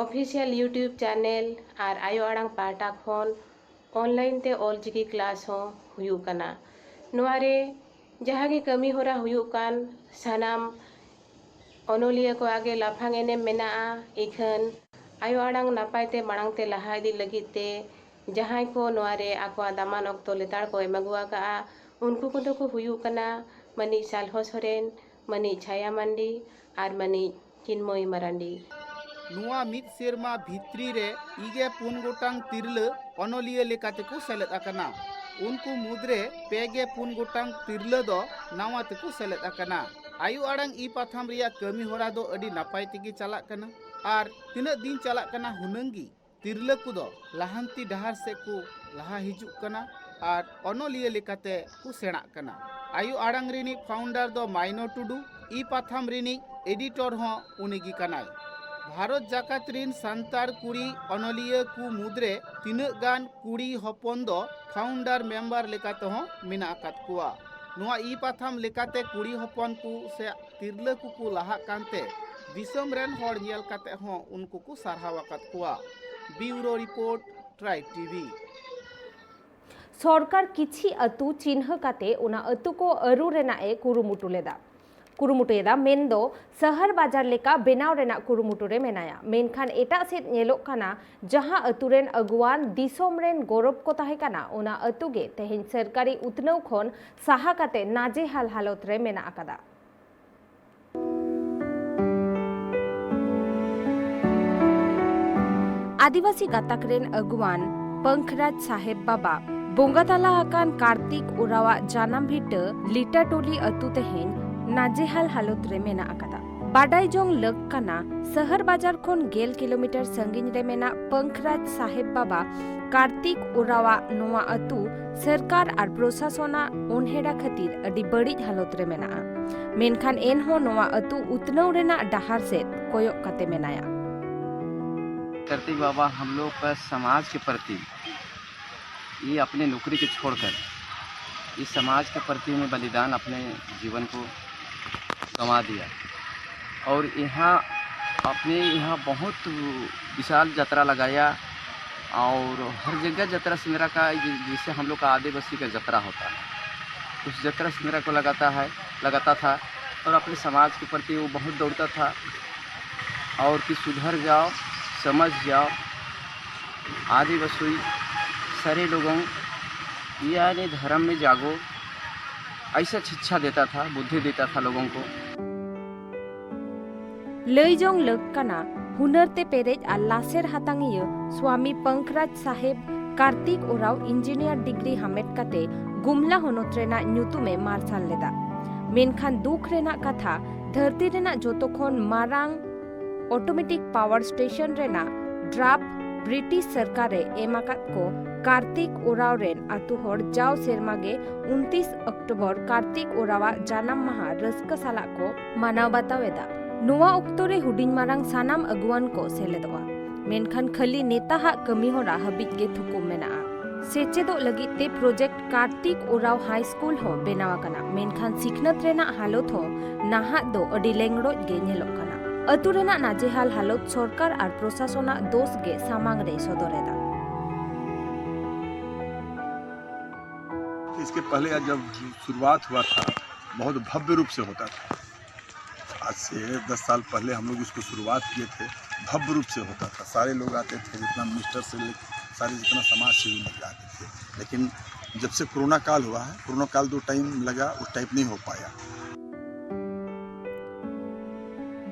official YouTube channel ᱟᱨ ᱟᱭᱳ ᱟᱲᱟᱝ ᱯᱟᱦᱴᱟ ᱠᱷᱚᱱ online ᱛᱮ ᱚᱞᱪᱤᱠᱤ class ᱦᱚᱸ ᱦᱩᱭᱩᱜ ᱠᱟᱱᱟ᱾ ᱱᱚᱣᱟ ᱨᱮ ᱡᱟᱦᱟᱸ ᱜᱮ ᱠᱟᱹᱢᱤ ᱦᱚᱨᱟ ᱦᱩᱭᱩᱜ ᱠᱟᱱ ᱥᱟᱱᱟᱢ ᱚᱱᱚᱞᱤᱭᱟᱹ ᱠᱚᱣᱟᱜ ᱜᱮ ᱞᱟᱯᱷᱟᱝ ᱮᱱᱮᱢ ᱢᱮᱱᱟᱜᱼᱟ᱾ ᱤᱠᱷᱟᱹᱱ ᱟᱭᱳ ᱟᱲᱟᱝ ᱱᱟᱯᱟᱭ ᱛᱮ ᱢᱟᱲᱟᱝ ᱛᱮ ᱞᱟᱦᱟ ᱤᱫᱤ ᱞᱟᱹᱜᱤᱫ ᱛᱮ ᱡᱟᱦᱟᱸᱭ ᱠᱚ ᱱᱚᱣᱟ ᱨᱮ ᱟᱠᱚᱣᱟᱜ ᱫᱟᱢᱟᱱ ᱚᱠᱛᱚ ᱞᱮᱛᱟᱲ ᱠᱚ ᱮᱢ ᱟᱹᱜᱩ ᱟᱠᱟᱫᱼᱟ, ᱩᱱᱠᱩ ᱠᱚᱫᱚ ᱠᱚ ᱦᱩᱭᱩᱜ ᱠᱟᱱᱟ ᱢᱟᱹᱱᱤᱡ ᱥᱟᱞᱦᱚ ᱥᱚᱨᱮᱱ, ᱢᱟᱹᱱᱤᱡ ᱪᱷᱟᱭᱟ ᱢᱟᱱᱰᱤ ᱟᱨ ᱢᱟᱹᱱᱤᱡ ᱪᱤᱱᱢᱚᱭ ᱢᱟᱨᱟᱱᱰᱤ᱾ ᱱᱚᱣᱟ ᱢᱤᱫ ᱥᱮᱨᱢᱟ ᱵᱷᱤᱛᱨᱤ ᱨᱮ ᱤᱜᱮ ᱯᱩᱱ ᱜᱚᱴᱟᱝ ᱛᱤᱨᱞᱟᱹ ᱚᱱᱚᱞᱤᱭᱟᱹ ᱞᱮᱠᱟ ᱛᱮᱠᱚ ᱥᱮᱞᱮᱫ ᱟᱠᱟᱱᱟ᱾ ᱩᱱᱠᱩ ᱢᱩᱫᱽᱨᱮ ᱯᱮ ᱜᱮ ᱯᱩᱱ ᱜᱚᱴᱟᱝ ᱛᱤᱨᱞᱟᱹ ᱫᱚ ᱱᱟᱣᱟ ᱛᱮᱠᱚ ᱥᱮᱞᱮᱫ ᱟᱠᱟᱱᱟ᱾ ᱟᱭᱳ ᱟᱲᱟᱝ ᱤ ᱯᱟᱛᱷᱟᱢ ᱨᱮᱭᱟᱜ ᱠᱟᱹᱢᱤ ᱦᱚᱨᱟ ᱫᱚ ᱟᱹᱰᱤ ᱱᱟᱯᱟᱭ ᱛᱮᱜᱮ ᱪᱟᱞᱟᱜ ᱠᱟᱱᱟ ᱟᱨ ᱛᱤᱱᱟᱹᱜ ᱫᱤᱱ ᱪᱟᱞᱟᱜ ᱠᱟᱱᱟ ᱦᱩᱱᱟᱹᱝ ᱜᱮ ᱛᱤᱨᱞᱟᱹ ᱠᱚᱫᱚ ᱞᱟᱦᱟᱱᱛᱤ ᱰᱟᱦᱟᱨ ᱥᱮᱫ ᱠᱚ ᱞᱟᱦᱟ ᱦᱤᱡᱩᱜ ᱠᱟᱱᱟ ᱟᱨ ᱚᱱᱚᱞᱤᱭᱟᱹ ᱞᱮᱠᱟᱛᱮ ᱠᱚ ᱥᱮᱬᱟᱜ ᱠᱟᱱᱟ᱾ ᱟᱭᱳ ᱟᱲᱟᱝ ᱨᱤᱱᱤᱡ founder ᱫᱚ ᱢᱟᱭᱱᱚ ᱴᱩᱰᱩ, ᱤ ᱯᱟᱛᱷᱟᱢ ᱨᱤᱱᱤᱡ editor ᱦᱚᱸ ᱩᱱᱤ ᱜᱮ ᱠᱟᱱᱟᱭ᱾ ᱵᱷᱟᱨᱚᱛ ᱡᱟᱠᱟᱛ ᱨᱤᱱ ᱥᱟᱱᱛᱟᱲ ᱠᱩᱲᱤ ᱚᱱᱚᱞᱤᱭᱟᱹ ᱠᱚ ᱢᱩᱫᱽᱨᱮ ᱛᱤᱱᱟᱹᱜ ᱜᱟᱱ ᱠᱩᱲᱤ ᱦᱚᱯᱚᱱ ᱫᱚ founder member ᱞᱮᱠᱟ ᱛᱮᱦᱚᱸ ᱢᱮᱱᱟᱜ ᱟᱠᱟᱫ ᱠᱚᱣᱟ᱾ ᱱᱚᱣᱟ ᱤ ᱯᱟᱛᱷᱟᱢ ᱞᱮᱠᱟᱛᱮ ᱠᱩᱲᱤ ᱦᱚᱯᱚᱱ ᱠᱚ ᱥᱮ ᱛᱤᱨᱞᱟᱹ ᱠᱚᱠᱚ ᱞᱟᱦᱟᱜ ᱠᱟᱱᱛᱮ ᱫᱤᱥᱚᱢ ᱨᱮᱱ ᱦᱚᱲ ᱧᱮᱞ ᱠᱟᱛᱮ ᱦᱚᱸ ᱩᱱᱠᱩ ᱠᱚ ᱥᱟᱨᱦᱟᱣ ᱟᱠᱟᱫ ᱠᱚᱣᱟ᱾ Bureau report, Tribe TV᱾ ᱥᱚᱨᱠᱟᱨ ᱠᱤᱪᱷᱤ ᱟᱹᱛᱩ ᱪᱤᱱᱦᱟᱹ ᱠᱟᱛᱮ ᱚᱱᱟ ᱟᱹᱛᱩ ᱠᱚ ᱟᱹᱨᱩ ᱨᱮᱱᱟᱜ ᱮ ᱠᱩᱨᱩᱢᱩᱴᱩ ᱞᱮᱫᱟ ᱠᱩᱨᱩᱢᱩᱴᱩᱭᱮᱫᱟ ᱢᱮᱱᱫᱚ ᱥᱟᱦᱟᱨ ᱵᱟᱡᱟᱨ ᱞᱮᱠᱟ ᱵᱮᱱᱟᱣ ᱨᱮᱱᱟᱜ ᱠᱩᱨᱩᱢᱩᱴᱩ ᱨᱮ ᱢᱮᱱᱟᱭᱟ᱾ ᱢᱮᱱᱠᱷᱟᱱ ᱮᱴᱟᱜ ᱥᱮᱫ ᱧᱮᱞᱚᱜ ᱠᱟᱱᱟ, ᱡᱟᱦᱟᱸ ᱟᱹᱛᱩ ᱨᱮᱱ ᱟᱹᱜᱩᱣᱟᱱ ᱫᱤᱥᱚᱢ ᱨᱮᱱ ᱜᱚᱨᱚᱵᱽ ᱠᱚ ᱛᱟᱦᱮᱸ ᱠᱟᱱᱟ, ᱚᱱᱟ ᱟᱹᱛᱩ ᱜᱮ ᱛᱮᱦᱮᱧ ᱥᱚᱨᱠᱟᱨᱤ ᱩᱛᱱᱟᱹᱣ ᱠᱷᱚᱱ ᱥᱟᱦᱟ ᱠᱟᱛᱮ ᱱᱟᱡᱮᱦᱟᱞ ᱦᱟᱞᱚᱛ ᱨᱮ ᱢᱮᱱᱟᱜ ᱟᱠᱟᱫᱟ᱾ ᱟᱹᱫᱤᱵᱟᱹᱥᱤ ᱜᱟᱛᱟᱠ ᱨᱮᱱ ᱟᱹᱜᱩᱣᱟᱱ ᱯᱟᱝᱠᱷᱨᱟᱡᱽ ᱥᱟᱦᱮᱵ ᱵᱟᱵᱟ ᱵᱚᱸᱜᱟ ᱛᱟᱞᱟ ᱟᱠᱟᱱ ᱠᱟᱨᱛᱤᱠ ᱳᱨᱟᱣᱟᱜ ᱡᱟᱱᱟᱢ ᱵᱷᱤᱴᱟᱹ ᱞᱤᱴᱟᱴᱚᱞᱤ ᱟᱹᱛᱩ ᱛᱮᱦᱮᱧ ᱱᱟᱡᱮᱦᱟᱞ ᱦᱟᱞᱚᱛ ᱨᱮ ᱢᱮᱱᱟᱜ ᱟᱠᱟᱫᱟ᱾ ᱵᱟᱰᱟᱭ ᱡᱚᱝ ᱞᱟᱹᱠ ᱠᱟᱱᱟ, ᱥᱟᱦᱟᱨ ᱵᱟᱡᱟᱨ ᱠᱷᱚᱱ ᱜᱮᱞ ᱠᱤᱞᱳᱢᱤᱴᱟᱨ ᱥᱟᱺᱜᱤᱧ ᱨᱮ ᱢᱮᱱᱟᱜ ᱯᱟᱝᱠᱷᱨᱟᱡᱽ ᱥᱟᱦᱮᱵ ᱵᱟᱵᱟ ᱠᱟᱨᱛᱤᱠ ᱳᱨᱟᱣᱟᱜ ᱱᱚᱣᱟ ᱟᱹᱛᱩ ᱥᱚᱨᱠᱟᱨ ᱟᱨ ᱯᱨᱚᱥᱟᱥᱚᱱᱟᱜ ᱚᱱᱦᱮᱲᱟ ᱠᱷᱟᱹᱛᱤᱨ ᱟᱹᱰᱤ ᱵᱟᱹᱲᱤᱡ ᱦᱟᱞᱚᱛ ᱨᱮ ᱢᱮᱱᱟᱜᱼᱟ᱾ ᱢᱮᱱᱠᱷᱟᱱ ᱮᱱᱦᱚᱸ ᱱᱚᱣᱟ ᱟᱹᱛᱩ ᱩᱛᱱᱟᱹᱣ ᱨᱮᱱᱟᱜ ᱰᱟᱦᱟᱨ ᱥᱮᱫ ᱠᱚᱭᱚᱜ ᱠᱟᱛᱮ ᱢᱮᱱᱟᱭᱟ᱾ करती बाबा हम लोग का समाज के प्रति, ये अपने नौकरी को छोड़कर इस समाज के प्रति में बलिदान, अपने जीवन को गंवा दिया। और यहाँ, अपने यहाँ बहुत विशाल जतरा लगाया और हर जगह जतरा सिंदरा का, जैसे हम लोग का आदिवासी का जतरा होता है, उस जतरा सिंदरा को लगाता है, लगाता था और अपने समाज के प्रति वो बहुत दौड़ता था। और कि सुधर जाओ, समझ जाओ, आदिवासी सारे लोगों यानी धर्म में जागो, ऐसा शिक्षा देता था, बुद्धि देता था लोगों को। ᱞᱟᱹᱭ ᱡᱚᱝ ᱞᱟᱹᱠ ᱠᱟᱱᱟ, ᱦᱩᱱᱟᱹᱨ ᱛᱮ ᱯᱮᱨᱮᱡ ᱟᱨ ᱞᱟᱥᱮᱨ ᱦᱟᱛᱟᱝᱤᱭᱟᱹ ᱥᱣᱟᱢᱤ ᱯᱟᱝᱠᱷᱨᱟᱡᱽ ᱥᱟᱦᱮᱵ ᱠᱟᱨᱛᱤᱠ ᱳᱨᱟᱣ ᱤᱧᱡᱤᱱᱤᱭᱟᱨ ᱰᱤᱜᱽᱨᱤ ᱦᱟᱢᱮᱴ ᱠᱟᱛᱮ ᱜᱩᱢᱞᱟ ᱦᱚᱱᱚᱛ ᱨᱮᱱᱟᱜ ᱧᱩᱛᱩᱢ ᱮ ᱢᱟᱨᱥᱟᱞ ᱞᱮᱫᱟ᱾ ᱢᱮᱱᱠᱷᱟᱱ ᱫᱩᱠ ᱨᱮᱱᱟᱜ ᱠᱟᱛᱷᱟ, ᱫᱷᱟᱹᱨᱛᱤ ᱨᱮᱱᱟᱜ ᱡᱚᱛᱚ ᱠᱷᱚᱱ ᱢᱟᱨᱟᱝ ᱚᱴᱳᱢᱮᱴᱤᱠ ᱯᱟᱣᱟᱨ ᱥᱴᱮᱥᱚᱱ ᱨᱮᱱᱟᱜ ᱰᱨᱟᱯᱷᱴ ᱵᱨᱤᱴᱤᱥ ᱥᱚᱨᱠᱟᱨ ᱮ ᱮᱢ ᱟᱠᱟᱫ ᱠᱚ ᱠᱟᱨᱛᱤᱠ ᱳᱨᱟᱣ ᱨᱮᱱ ᱟᱹᱛᱩ ᱦᱚᱲ ᱡᱟᱣ ᱥᱮᱨᱢᱟ ᱜᱮ ᱩᱱᱛᱤᱥ ᱚᱠᱴᱳᱵᱚᱨ ᱠᱟᱨᱛᱤᱠ ᱳᱨᱟᱣᱟᱜ ᱡᱟᱱᱟᱢ ᱢᱟᱦᱟ ᱨᱟᱹᱥᱠᱟᱹ ᱥᱟᱞᱟᱜ ᱠᱚ ᱢᱟᱱᱟᱣ ᱵᱟᱛᱟᱣ ᱮᱫᱟ᱾ ᱱᱚᱣᱟ ᱚᱠᱛᱚ ᱨᱮ ᱦᱩᱰᱤᱧ ᱢᱟᱨᱟᱝ ᱥᱟᱱᱟᱢ ᱟᱹᱜᱩᱣᱟᱱ ᱠᱚ ᱥᱮᱞᱮᱫᱚᱜᱼᱟ, ᱢᱮᱱᱠᱷᱟᱱ ᱠᱷᱟᱹᱞᱤ ᱱᱮᱛᱟᱦᱟᱜ ᱠᱟᱹᱢᱤᱦᱚᱨᱟ ᱦᱟᱹᱵᱤᱡ ᱜᱮ ᱛᱷᱩᱠᱩᱢ ᱢᱮᱱᱟᱜᱼᱟ᱾ ᱥᱮᱪᱮᱫᱚᱜ ᱞᱟᱹᱜᱤᱫ ᱛᱮ ᱯᱨᱚᱡᱮᱠᱴ ᱠᱟᱨᱛᱤᱠ ᱳᱨᱟᱣ ᱦᱟᱭ ᱥᱠᱩᱞ ᱦᱚᱸ ᱵᱮᱱᱟᱣ ᱟᱠᱟᱱᱟ, ᱢᱮᱱᱠᱷᱟᱱ ᱥᱤᱠᱷᱱᱟᱹᱛ ᱨᱮᱱᱟᱜ ᱦᱟᱞᱚᱛ ᱦᱚᱸ ᱱᱟᱦᱟᱜ ᱫᱚ ᱟᱹᱰᱤ ᱞᱮᱝᱲᱚᱡ ᱜᱮ ᱧᱮᱞᱚᱜ ᱠᱟᱱᱟ᱾ ᱟᱹᱛᱩ ᱨᱮᱱᱟᱜ ᱱᱟᱡᱮᱦᱟᱞ ᱦᱟᱞᱚᱛ ᱥᱚᱨᱠᱟᱨ ᱟᱨ ᱯᱨᱚᱥᱟᱥᱚᱱᱟᱜ ᱫᱳᱥ ᱜᱮ ᱥᱟᱢᱟᱝ ᱨᱮᱭ ᱥᱚᱫᱚᱨ ᱮᱫᱟ᱾ इसके पहले जब शुरुआत हुआ था, बहुत भव्य रूप से होता था। आज से दस साल पहले हम लोग इसको शुरुआत किए थे, भव्य रूप से होता था। सारे लोग आते थे, जितना मिनिस्टर से ले, सारे जितना समाज सेवी मित्र आते थे। लेकिन जब से कोरोना काल हुआ है, कोरोना काल दो टाइम लगा, उस टाइप नहीं हो पाया।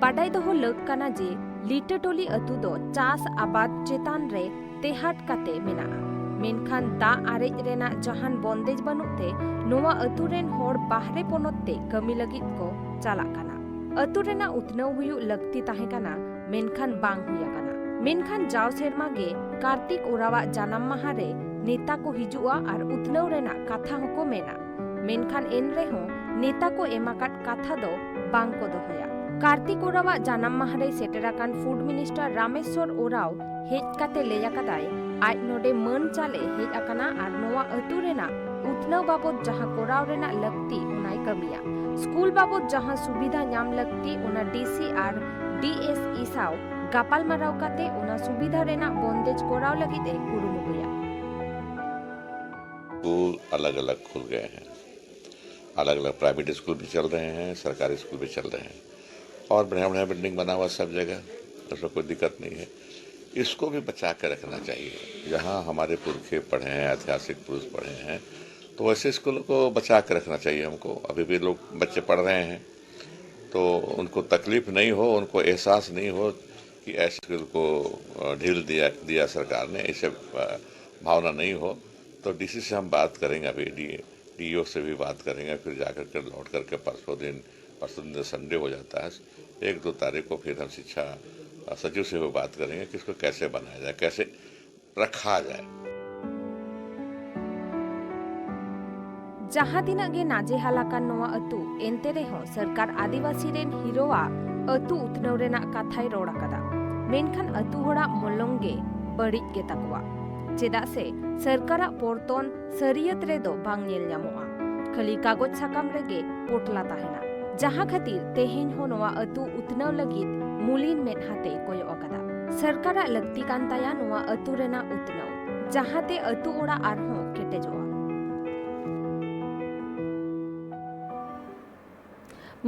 ᱵᱟᱰᱟᱭ ᱫᱚᱦᱚ ᱞᱟᱹᱠ ᱠᱟᱱᱟ ᱡᱮ ᱞᱤᱴᱟᱹᱴᱚᱞᱤ ᱟᱹᱛᱩ ᱫᱚ ᱪᱟᱥ ᱟᱵᱟᱫ ᱪᱮᱛᱟᱱ ᱨᱮ ᱛᱮᱦᱟᱴ ᱠᱟᱛᱮ ᱢᱮᱱᱟᱜᱼᱟ, ᱢᱮᱱᱠᱷᱟᱱ ᱫᱟᱜ ᱟᱨᱮᱡ ᱨᱮᱱᱟᱜ ᱡᱟᱦᱟᱱ ᱵᱚᱱᱫᱮᱡ ᱵᱟᱹᱱᱩᱜ ᱛᱮ ᱱᱚᱣᱟ ᱟᱹᱛᱩ ᱨᱮᱱ ᱦᱚᱲ ᱵᱟᱦᱨᱮ ᱯᱚᱱᱚᱛ ᱛᱮ ᱠᱟᱹᱢᱤ ᱞᱟᱹᱜᱤᱫ ᱠᱚ ᱪᱟᱞᱟᱜ ᱠᱟᱱᱟ᱾ ᱟᱹᱛᱩ ᱨᱮᱱᱟᱜ ᱩᱛᱱᱟᱹᱣ ᱦᱩᱭᱩᱜ ᱞᱟᱹᱠᱛᱤ ᱛᱟᱦᱮᱸ ᱠᱟᱱᱟ, ᱢᱮᱱᱠᱷᱟᱱ ᱵᱟᱝ ᱦᱩᱭ ᱟᱠᱟᱱᱟ᱾ ᱢᱮᱱᱠᱷᱟᱱ ᱡᱟᱣ ᱥᱮᱨᱢᱟ ᱜᱮ ᱠᱟᱨᱛᱤᱠ ᱳᱨᱟᱣᱟᱜ ᱡᱟᱱᱟᱢ ᱢᱟᱦᱟ ᱨᱮ ᱱᱮᱛᱟ ᱠᱚ ᱦᱤᱡᱩᱜᱼᱟ ᱟᱨ ᱩᱛᱱᱟᱹᱣ ᱨᱮᱱᱟᱜ ᱠᱟᱛᱷᱟ ᱦᱚᱸᱠᱚ ᱢᱮᱱᱟ, ᱢᱮᱱᱠᱷᱟᱱ ᱮᱱ ᱨᱮᱦᱚᱸ ᱱᱮᱛᱟ ᱠᱚ ᱮᱢ ᱟᱠᱟᱫ ᱠᱟᱛᱷᱟ ᱫᱚ ᱵᱟᱝ ᱠᱚ ᱫᱚᱦᱚᱭᱟ᱾ ᱠᱟᱨᱛᱤᱠ ᱳᱨᱟᱣᱟᱜ ᱡᱟᱱᱟᱢ ᱢᱟᱦᱟ ᱨᱮ ᱥᱮᱴᱮᱨ ᱟᱠᱟᱱ ᱯᱷᱩᱰ ᱢᱤᱱᱤᱥᱴᱟᱨ ᱨᱟᱢᱮᱥᱣᱚᱨ ᱳᱨᱟᱣ ᱦᱮᱡ ᱠᱟᱛᱮ ᱞᱟᱹᱭ ᱟᱠᱟᱫᱟᱭ, ᱟᱡ ᱱᱚᱰᱮ ᱢᱟᱹᱱ ᱪᱟᱞᱮ ᱦᱮᱡ ᱟᱠᱟᱱᱟ ᱟᱨ ᱱᱚᱣᱟ ᱟᱹᱛᱩ ᱨᱮᱱᱟᱜ ᱩᱛᱱᱟᱹᱣ ᱵᱟᱵᱚᱛ ᱡᱟᱦᱟᱸ ᱠᱚᱨᱟᱣ ᱨᱮᱱᱟᱜ ᱞᱟᱹᱠᱛᱤ ᱚᱱᱟᱭ ᱠᱟᱹᱢᱤᱭᱟ᱾ ᱥᱠᱩᱞ ᱵᱟᱵᱚᱛ ᱡᱟᱦᱟᱸ ᱥᱩᱵᱤᱫᱷᱟ ᱧᱟᱢ ᱞᱟᱹᱠᱛᱤ ᱚᱱᱟ ᱰᱤᱥᱤ ᱟᱨ ᱰᱤᱮᱥᱤ ᱥᱟᱶ ᱜᱟᱯᱟᱞᱢᱟᱨᱟᱣ ᱠᱟᱛᱮ ᱚᱱᱟ ᱥᱩᱵᱤᱫᱷᱟ ᱨᱮᱱᱟᱜ ᱵᱚᱱᱫᱮᱡ ᱠᱚᱨᱟᱣ ᱞᱟᱹᱜᱤᱫ ᱮ ᱠᱩᱨᱩᱢᱩᱴᱩᱭᱟ᱾ स्कूल अलग अलग खुल गए हैं, अलग अलग प्राइवेट स्कूल भी चल रहे हैं, सरकारी स्कूल भी चल रहे हैं और बढ़िया बढ़िया बिल्डिंग बना हुआ सब जगह, उसमें कोई दिक्कत नहीं है। इसको भी बचा के रखना चाहिए। जहाँ हमारे पुरखे पढ़े हैं, ऐतिहासिक पुरुष पढ़े हैं, तो वैसे स्कूलों को बचा के रखना चाहिए हमको। अभी भी लोग, बच्चे पढ़ रहे हैं, तो उनको तकलीफ नहीं हो, उनको एहसास नहीं हो कि ऐसे स्कूल को ढील दिया दिया सरकार ने, ऐसे भावना नहीं हो। तो डीसी से हम बात करेंगे, अभी डी डीईओ से भी बात करेंगे, फिर जाकर के लौट करके परसों दिन, परसों दिन संडे हो जाता है, एक दो तारीख को फिर हम शिक्षा सचिव से भी बात करेंगे कि इसको कैसे बनाया जाए, कैसे रखा जाए। ᱡᱟᱦᱟᱸ ᱛᱤᱱᱟᱹᱜ ᱜᱮ ᱱᱟᱡᱮᱦᱟᱞ ᱟᱠᱟᱱ ᱱᱚᱣᱟ ᱟᱹᱛᱩ, ᱮᱱᱛᱮ ᱨᱮᱦᱚᱸ ᱥᱚᱨᱠᱟᱨ ᱟᱹᱫᱤᱵᱟᱹᱥᱤ ᱨᱮᱱ ᱦᱤᱨᱳᱣᱟᱜ ᱟᱹᱛᱩ ᱩᱛᱱᱟᱹᱣ ᱨᱮᱱᱟᱜ ᱠᱟᱛᱷᱟᱭ ᱨᱚᱲ ᱟᱠᱟᱫᱟ, ᱢᱮᱱᱠᱷᱟᱱ ᱟᱹᱛᱩ ᱦᱚᱲᱟᱜ ᱢᱚᱞᱚᱝ ᱜᱮ ᱵᱟᱹᱲᱤᱡ ᱜᱮ ᱛᱟᱠᱚᱣᱟ᱾ ᱪᱮᱫᱟᱜ ᱥᱮ ᱥᱚᱨᱠᱟᱨᱟᱜ ᱯᱚᱨᱛᱚᱱ ᱥᱟᱹᱨᱤᱭᱟᱹᱛ ᱨᱮᱫᱚ ᱵᱟᱝ ᱧᱮᱞ ᱧᱟᱢᱚᱜᱼᱟ, ᱠᱷᱟᱹᱞᱤ ᱠᱟᱜᱚᱡᱽ ᱥᱟᱠᱟᱢ ᱨᱮᱜᱮ ᱯᱚᱴᱞᱟ ᱛᱟᱦᱮᱱᱟ, ᱡᱟᱦᱟᱸ ᱠᱷᱟᱹᱛᱤᱨ ᱛᱮᱦᱮᱧ ᱦᱚᱸ ᱱᱚᱣᱟ ᱟᱹᱛᱩ ᱩᱛᱱᱟᱹᱣ ᱞᱟᱹᱜᱤᱫ ᱢᱩᱞᱤᱱ ᱢᱮᱫᱦᱟ ᱛᱮᱭ ᱠᱚᱭᱚᱜ ᱟᱠᱟᱫᱟ᱾ ᱥᱚᱨᱠᱟᱨᱟᱜ ᱞᱟᱹᱠᱛᱤ ᱠᱟᱱ ᱛᱟᱭᱟ ᱱᱚᱣᱟ ᱟᱹᱛᱩ ᱨᱮᱱᱟᱜ ᱩᱛᱱᱟᱹᱣ, ᱡᱟᱦᱟᱸᱛᱮ ᱟᱹᱛᱩ ᱚᱲᱟᱜ ᱟᱨᱦᱚᱸ ᱠᱮᱴᱮᱡᱚᱜᱼᱟ᱾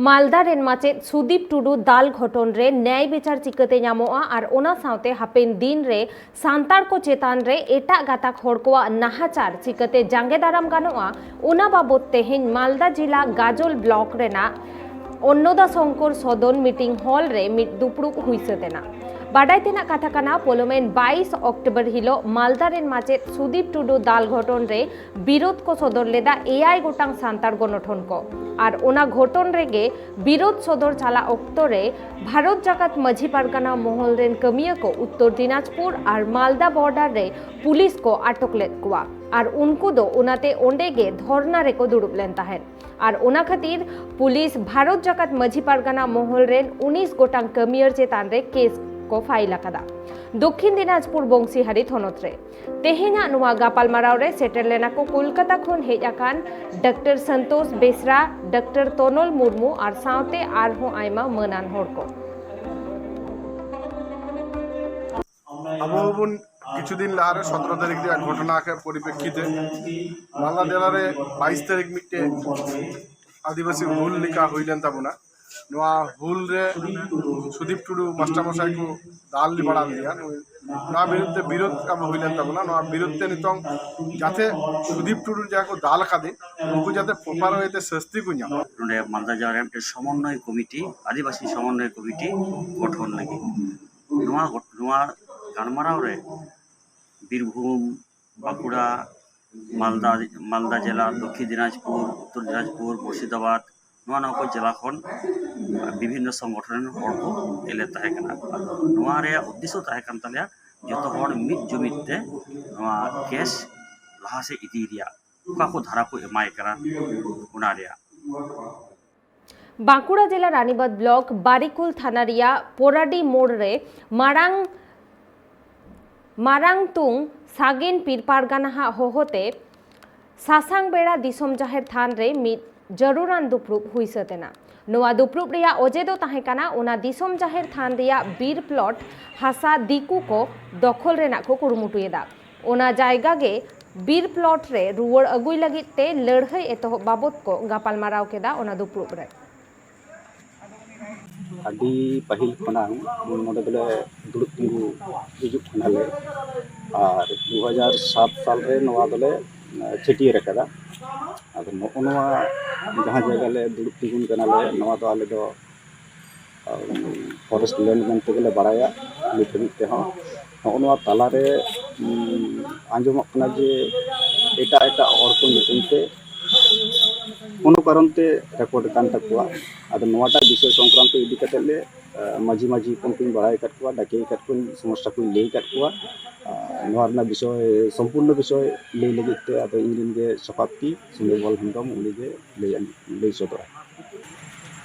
ᱢᱟᱞᱫᱟ ᱨᱮᱱ ᱢᱟᱪᱮᱫ ᱥᱩᱫᱤᱯ ᱴᱩᱰᱩ ᱫᱟᱞ ᱜᱷᱚᱴᱚᱱ ᱨᱮ ᱱᱮᱭᱟᱭ ᱵᱤᱪᱟᱨ ᱪᱤᱠᱟᱹᱛᱮ ᱧᱟᱢᱚᱜᱼᱟ ᱟᱨ ᱚᱱᱟ ᱥᱟᱶᱛᱮ ᱦᱟᱯᱮᱱ ᱫᱤᱱ ᱨᱮ ᱥᱟᱱᱛᱟᱲ ᱠᱚ ᱪᱮᱛᱟᱱ ᱨᱮ ᱮᱴᱟᱜ ᱜᱟᱛᱟᱠ ᱦᱚᱲ ᱠᱚᱣᱟᱜ ᱱᱟᱦᱟᱪᱟᱨ ᱪᱤᱠᱟᱹᱛᱮ ᱡᱟᱸᱜᱮ ᱫᱟᱨᱟᱢ ᱜᱟᱱᱚᱜᱼᱟ, ᱚᱱᱟ ᱵᱟᱵᱚᱛ ᱛᱮᱦᱮᱧ ᱢᱟᱞᱫᱟ ᱡᱤᱞᱟ ᱜᱟᱡᱚᱞ ᱵᱞᱚᱠ ᱨᱮᱱᱟᱜ ᱚᱱᱱᱚᱫᱟ ᱥᱚᱝᱠᱚᱨ ᱥᱚᱫᱚᱱ ᱢᱤᱴᱤᱝ ᱦᱚᱞ ᱨᱮ ᱢᱤᱫ ᱫᱩᱯᱲᱩᱵ ᱦᱩᱭ ᱥᱟᱹᱛ ᱮᱱᱟ᱾ ᱵᱟᱰᱟᱭ ᱛᱮᱱᱟᱜ ᱠᱟᱛᱷᱟ ᱠᱟᱱᱟ, ᱯᱚᱞᱚᱢᱮᱱ ᱵᱟᱭᱤᱥ ᱚᱠᱴᱳᱵᱚᱨ ᱦᱤᱞᱚᱜ ᱢᱟᱞᱫᱟ ᱨᱮᱱ ᱢᱟᱪᱮᱫ ᱥᱩᱫᱤᱯ ᱴᱩᱰᱩ ᱫᱟᱞ ᱜᱷᱚᱴᱚᱱ ᱨᱮ ᱵᱤᱨᱳᱫ ᱠᱚ ᱥᱚᱫᱚᱨ ᱞᱮᱫᱟ ᱮᱭᱟᱭ ᱜᱚᱴᱟᱝ ᱥᱟᱱᱛᱟᱲ ᱜᱚᱱᱚᱴᱷᱚᱱ ᱠᱚ᱾ ᱟᱨ ᱚᱱᱟ ᱜᱷᱚᱴᱚᱱ ᱨᱮᱜᱮ ᱵᱤᱨᱳᱫ ᱥᱚᱫᱚᱨ ᱪᱟᱞᱟᱜ ᱚᱠᱛᱚ ᱨᱮ ᱵᱷᱟᱨᱚᱛ ᱡᱟᱠᱟᱛ ᱢᱟᱹᱡᱷᱤ ᱯᱟᱨᱜᱟᱱᱟ ᱢᱚᱦᱚᱞ ᱨᱮᱱ ᱠᱟᱹᱢᱤᱭᱟᱹ ᱠᱚ ᱩᱛᱛᱚᱨ ᱫᱤᱱᱟᱡᱽᱯᱩᱨ ᱟᱨ ᱢᱟᱞᱫᱟ ᱵᱚᱨᱰᱟᱨ ᱨᱮ ᱯᱩᱞᱤᱥ ᱠᱚ ᱟᱴᱚᱠ ᱞᱮᱫ ᱠᱚᱣᱟ᱾ ᱟᱨ ᱩᱱᱠᱩ ᱫᱚ ᱚᱱᱟᱛᱮ ᱚᱸᱰᱮ ᱜᱮ ᱫᱷᱚᱨᱱᱟ ᱨᱮᱠᱚ ᱫᱩᱲᱩᱵ ᱞᱮᱱ ᱛᱟᱦᱮᱸᱫ᱾ ᱟᱨ ᱚᱱᱟ ᱠᱷᱟᱹᱛᱤᱨ ᱯᱩᱞᱤᱥ ᱵᱷᱟᱨᱚᱛ ᱡᱟᱠᱟᱛ ᱢᱟᱹᱡᱷᱤ ᱯᱟᱨᱜᱟᱱᱟ ᱢᱚᱦᱚᱞ ᱨᱮᱱ ᱩᱱᱤᱥ ᱜᱚᱴᱟᱝ ᱠᱟᱹᱢᱤᱭᱟᱹ ᱪᱮᱛᱟᱱ ᱨᱮ ᱠᱮᱥ ᱠᱚ ᱯᱷᱟᱭᱤᱞ ᱟᱠᱟᱫᱟ᱾ ᱫᱚᱠᱠᱷᱤᱱ ᱫᱤᱱᱟᱡᱽᱯᱩᱨ ᱵᱚᱝᱥᱤᱦᱟᱨᱤ ᱛᱷᱚᱱᱚᱛ ᱨᱮ ᱛᱮᱦᱮᱧᱟᱜ ᱱᱚᱣᱟ ᱜᱟᱯᱟᱞᱢᱟᱨᱟᱣ ᱨᱮ ᱥᱮᱴᱮᱨ ᱞᱮᱱᱟ ᱠᱚ ᱠᱳᱞᱠᱟᱛᱟ ᱠᱷᱚᱱ ᱦᱮᱡ ᱟᱠᱟᱱ ᱰᱟᱠᱛᱟᱨ ᱥᱚᱱᱛᱳᱥ ᱵᱮᱥᱨᱟ, ᱰᱟᱠᱛᱟᱨ ᱛᱚᱱᱚᱞ ᱢᱩᱨᱢᱩ ᱟᱨ ᱥᱟᱶᱛᱮ ᱟᱨᱦᱚᱸ ᱟᱭᱢᱟ ᱢᱟᱹᱱᱟᱱ ᱦᱚᱲ ᱠᱚ᱾ ᱟᱵᱚ ᱵᱚᱱ ᱠᱤᱪᱷᱩ ᱫᱤᱱ ᱞᱟᱦᱟᱨᱮ ᱥᱚᱛᱨᱚ ᱛᱟᱹᱨᱤᱠᱷ ᱨᱮᱭᱟᱜ ᱜᱷᱚᱴᱚᱱᱟ ᱠᱮ ᱯᱚᱨᱤᱯᱮᱠᱠᱷᱤᱛᱮ ᱢᱟᱞᱫᱟ ᱡᱮᱞᱟ ᱨᱮ ᱵᱟᱭᱤᱥ ᱛᱟᱹᱨᱤᱠᱷ ᱢᱤᱫᱴᱮᱱ ᱟᱹᱫᱤᱵᱟᱹᱥᱤ ᱦᱩᱞ ᱞᱮᱠᱟ ᱦᱩᱭ ᱞᱮᱱ ᱛᱟᱵᱚᱱᱟ᱾ ᱱᱚᱣᱟ ᱦᱩᱞ ᱨᱮ ᱥᱩᱫᱤᱯ ᱴᱩᱰᱩ ᱢᱟᱥᱴᱟᱨ ᱢᱚᱥᱟᱭ ᱠᱚ ᱫᱟᱞ ᱵᱟᱲᱟ ᱞᱮᱫᱮᱭᱟ᱾ ᱱᱚᱣᱟ ᱵᱤᱨᱩᱫᱽ ᱛᱮ ᱵᱤᱨᱳᱫ ᱟᱵᱚ ᱦᱩᱭ ᱞᱮᱱ ᱛᱟᱵᱚᱱᱟ᱾ ᱱᱚᱣᱟ ᱵᱤᱨᱳᱫᱽ ᱛᱮ ᱱᱤᱛᱚᱝ ᱡᱟᱛᱮ ᱥᱩᱫᱤᱯ ᱴᱩᱰᱩ ᱡᱟᱦᱟᱸ ᱠᱚ ᱫᱟᱞ ᱟᱠᱟᱫᱮ, ᱩᱱᱠᱩ ᱡᱟᱛᱮ ᱯᱨᱚᱯᱟᱨ ᱳᱭᱮ ᱛᱮ ᱥᱟᱹᱥᱛᱤ ᱠᱚ ᱧᱟᱢ᱾ ᱱᱚᱰᱮ ᱢᱟᱞᱫᱟ ᱡᱮᱞᱟ ᱨᱮ ᱢᱤᱫᱴᱮᱱ ᱥᱚᱢᱚᱱᱱᱚᱭ ᱠᱚᱢᱤᱴᱤ, ᱟᱹᱫᱤᱵᱟᱹᱥᱤ ᱥᱚᱢᱚᱱᱱᱚᱭ ᱠᱚᱢᱤᱴᱤ ᱜᱚᱴᱷᱚᱱ ᱞᱟᱹᱜᱤᱫ᱾ ᱱᱚᱣᱟ ᱜᱚᱴ-, ᱱᱚᱣᱟ ᱜᱟᱞᱢᱟᱨᱟᱣ ᱨᱮ ᱵᱤᱨᱵᱷᱩᱢ, ᱵᱟᱸᱠᱩᱲᱟ, ᱢᱟᱞᱫᱟ, ᱢᱟᱞᱫᱟ ᱡᱮᱞᱟ, ᱫᱚᱠᱠᱷᱤᱱ ᱫᱤᱱᱟᱡᱽᱯᱩᱨ, ᱩᱛᱛᱚᱨ ᱫᱤᱱᱟᱡᱽᱯᱩᱨ, ᱢᱩᱨᱥᱤᱫᱟᱵᱟᱫᱽ, ᱱᱚᱣᱟ ᱱᱚᱣᱟ ᱠᱚ ᱡᱮᱞᱟ ᱠᱷᱚᱱ ᱵᱤᱵᱷᱤᱱᱱᱚ ᱥᱚᱝᱜᱚᱴᱷᱚᱱ ᱨᱮᱱ ᱦᱚᱲ ᱠᱚ ᱦᱮᱡ ᱞᱮᱱ ᱛᱟᱦᱮᱸ ᱠᱟᱱᱟ᱾ ᱟᱫᱚ ᱱᱚᱣᱟ ᱨᱮᱭᱟᱜ ᱩᱫᱽᱫᱮᱥᱥᱚ ᱛᱟᱦᱮᱸ ᱠᱟᱱ ᱛᱟᱞᱮᱭᱟ ᱡᱚᱛᱚ ᱦᱚᱲ ᱢᱤᱫ ᱡᱩᱢᱤᱫ ᱛᱮ ᱱᱚᱣᱟ ᱠᱮᱥ ᱞᱟᱦᱟ ᱥᱮᱫ ᱤᱫᱤ ᱨᱮᱭᱟᱜ, ᱚᱠᱟ ᱠᱚ ᱫᱷᱟᱨᱟ ᱠᱚ ᱮᱢᱟᱭ ᱠᱟᱱᱟ ᱚᱱᱟ ᱨᱮᱭᱟᱜ᱾ ᱵᱟᱸᱠᱩᱲᱟ ᱡᱮᱞᱟ ᱨᱟᱱᱤᱵᱟᱸᱫᱷ ᱵᱞᱚᱠ ᱵᱟᱨᱤᱠᱩᱞ ᱛᱷᱟᱱᱟ ᱨᱮᱭᱟᱜ ᱯᱚᱨᱟᱰᱤ ᱢᱳᱲ ᱨᱮ ᱢᱟᱨᱟᱝ, ᱢᱟᱨᱟᱝ ᱛᱩᱝ ᱥᱟᱜᱮᱱ ᱯᱤᱨ ᱯᱟᱨᱜᱟᱱᱟ ᱦᱟᱜ ᱦᱚᱦᱚᱛᱮ ᱥᱟᱥᱟᱝ ᱵᱮᱲᱟ ᱫᱤᱥᱚᱢ ᱡᱟᱦᱮᱨ ᱛᱷᱟᱱ ᱨᱮ ᱢᱤᱫ ᱡᱟᱹᱨᱩᱲᱟᱱ ᱫᱩᱯᱲᱩᱵ ᱦᱩᱭ ᱥᱟᱹᱛ ᱮᱱᱟ᱾ ᱱᱚᱣᱟ ᱫᱩᱯᱲᱩᱵ ᱨᱮᱭᱟᱜ ᱚᱡᱮ ᱫᱚ ᱛᱟᱦᱮᱸ ᱠᱟᱱᱟ ᱚᱱᱟ ᱫᱤᱥᱚᱢ ᱡᱟᱦᱮᱨ ᱛᱷᱟᱱ ᱨᱮᱭᱟᱜ ᱵᱤᱨ ᱯᱞᱚᱴ ᱦᱟᱥᱟ ᱫᱤᱠᱩ ᱠᱚ ᱫᱚᱠᱷᱚᱞ ᱨᱮᱱᱟᱜ ᱠᱚ ᱠᱩᱨᱩᱢᱩᱴᱩᱭᱮᱫᱟ᱾ ᱚᱱᱟ ᱡᱟᱭᱜᱟ ᱜᱮ ᱵᱤᱨ ᱯᱞᱚᱴ ᱨᱮ ᱨᱩᱣᱟᱹᱲ ᱟᱹᱜᱩᱭ ᱞᱟᱹᱜᱤᱫ ᱛᱮ ᱞᱟᱹᱲᱦᱟᱹᱭ ᱮᱛᱚᱦᱚᱵ ᱵᱟᱵᱚᱛ ᱠᱚ ᱜᱟᱯᱟᱞᱢᱟᱨᱟᱣ ᱠᱮᱫᱟ ᱚᱱᱟ ᱫᱩᱯᱲᱩᱵ ᱨᱮ᱾ ᱟᱹᱰᱤ ᱯᱟᱹᱦᱤᱞ ᱠᱷᱚᱱᱟᱝ ᱱᱚᱰᱮ ᱫᱚᱞᱮ ᱫᱩᱲᱩᱵ ᱛᱤᱸᱜᱩ ᱦᱤᱡᱩᱜ ᱠᱟᱱᱟᱞᱮ᱾ ᱟᱨ ᱫᱩ ᱦᱟᱡᱟᱨ ᱥᱟᱛ ᱥᱟᱞ ᱨᱮ ᱱᱚᱣᱟ ᱫᱚᱞᱮ, ᱮ, ᱪᱷᱟᱹᱴᱭᱟᱹᱨ ᱟᱠᱟᱫᱟ᱾ ᱟᱫᱚ ᱱᱚᱜᱼᱚ ᱱᱚᱣᱟ ᱡᱟᱦᱟᱸ ᱡᱟᱭᱜᱟ ᱞᱮ ᱫᱩᱲᱩᱵ ᱛᱤᱸᱜᱩᱱ ᱠᱟᱱᱟᱞᱮ, ᱱᱚᱣᱟ ᱫᱚ ᱟᱞᱮ ᱫᱚ ᱯᱷᱚᱨᱮᱥᱴ ᱞᱮᱱᱰ ᱢᱮᱱᱛᱮ ᱜᱮᱞᱮ ᱵᱟᱲᱟᱭᱟ ᱱᱤᱛ ᱦᱟᱹᱵᱤᱡ ᱛᱮᱦᱚᱸ᱾ ᱱᱚᱜᱼᱚ ᱱᱚᱣᱟ ᱛᱟᱞᱟᱨᱮ ᱩᱸ, ᱟᱸᱡᱚᱢᱚᱜ ᱠᱟᱱᱟ ᱡᱮ ᱮᱴᱟᱜ ᱮᱴᱟᱜ ᱦᱚᱲ ᱠᱚ ᱧᱩᱛᱩᱢ ᱛᱮ ᱠᱳᱱᱳ ᱠᱟᱨᱚᱱ ᱛᱮ ᱨᱮᱠᱚᱨᱰ ᱟᱠᱟᱱ ᱛᱟᱠᱚᱣᱟ᱾ ᱟᱫᱚ ᱱᱚᱣᱟᱴᱟᱜ ᱵᱤᱥᱚᱭ ᱥᱚᱝᱠᱨᱟᱱᱛᱚ ᱤᱫᱤ ᱠᱟᱛᱮ ᱞᱮ ᱟᱸ, ᱢᱟᱹᱡᱷᱤ ᱢᱟᱹᱡᱷᱤ ᱦᱚᱯᱚᱱ ᱠᱚᱧ ᱵᱟᱲᱟᱭ ᱟᱠᱟᱫ ᱠᱚᱣᱟ, ᱰᱟᱠᱮ ᱟᱠᱟᱫ ᱠᱚᱣᱟᱧ, ᱥᱚᱢᱚᱥᱥᱟ ᱠᱚᱧ ᱞᱟᱹᱭ ᱟᱠᱟᱫ ᱠᱚᱣᱟ᱾ ᱟᱨ ᱱᱚᱣᱟ ᱨᱮᱱᱟᱜ ᱵᱤᱥᱚᱭ, ᱥᱚᱢᱯᱩᱨᱱᱚ ᱵᱤᱥᱚᱭ ᱞᱟᱹᱭ ᱞᱟᱹᱜᱤᱫ ᱛᱮ ᱟᱫᱚ ᱤᱧ ᱨᱮᱱ ᱜᱮ ᱥᱚᱯᱟᱯᱛᱤ ᱥᱩᱱᱤᱨᱢᱚᱞ ᱦᱮᱢᱵᱨᱚᱢ ᱩᱱᱤᱜᱮ ᱞᱟᱹᱭ, ᱞᱟᱹᱭ ᱥᱚᱫᱚᱨᱟ᱾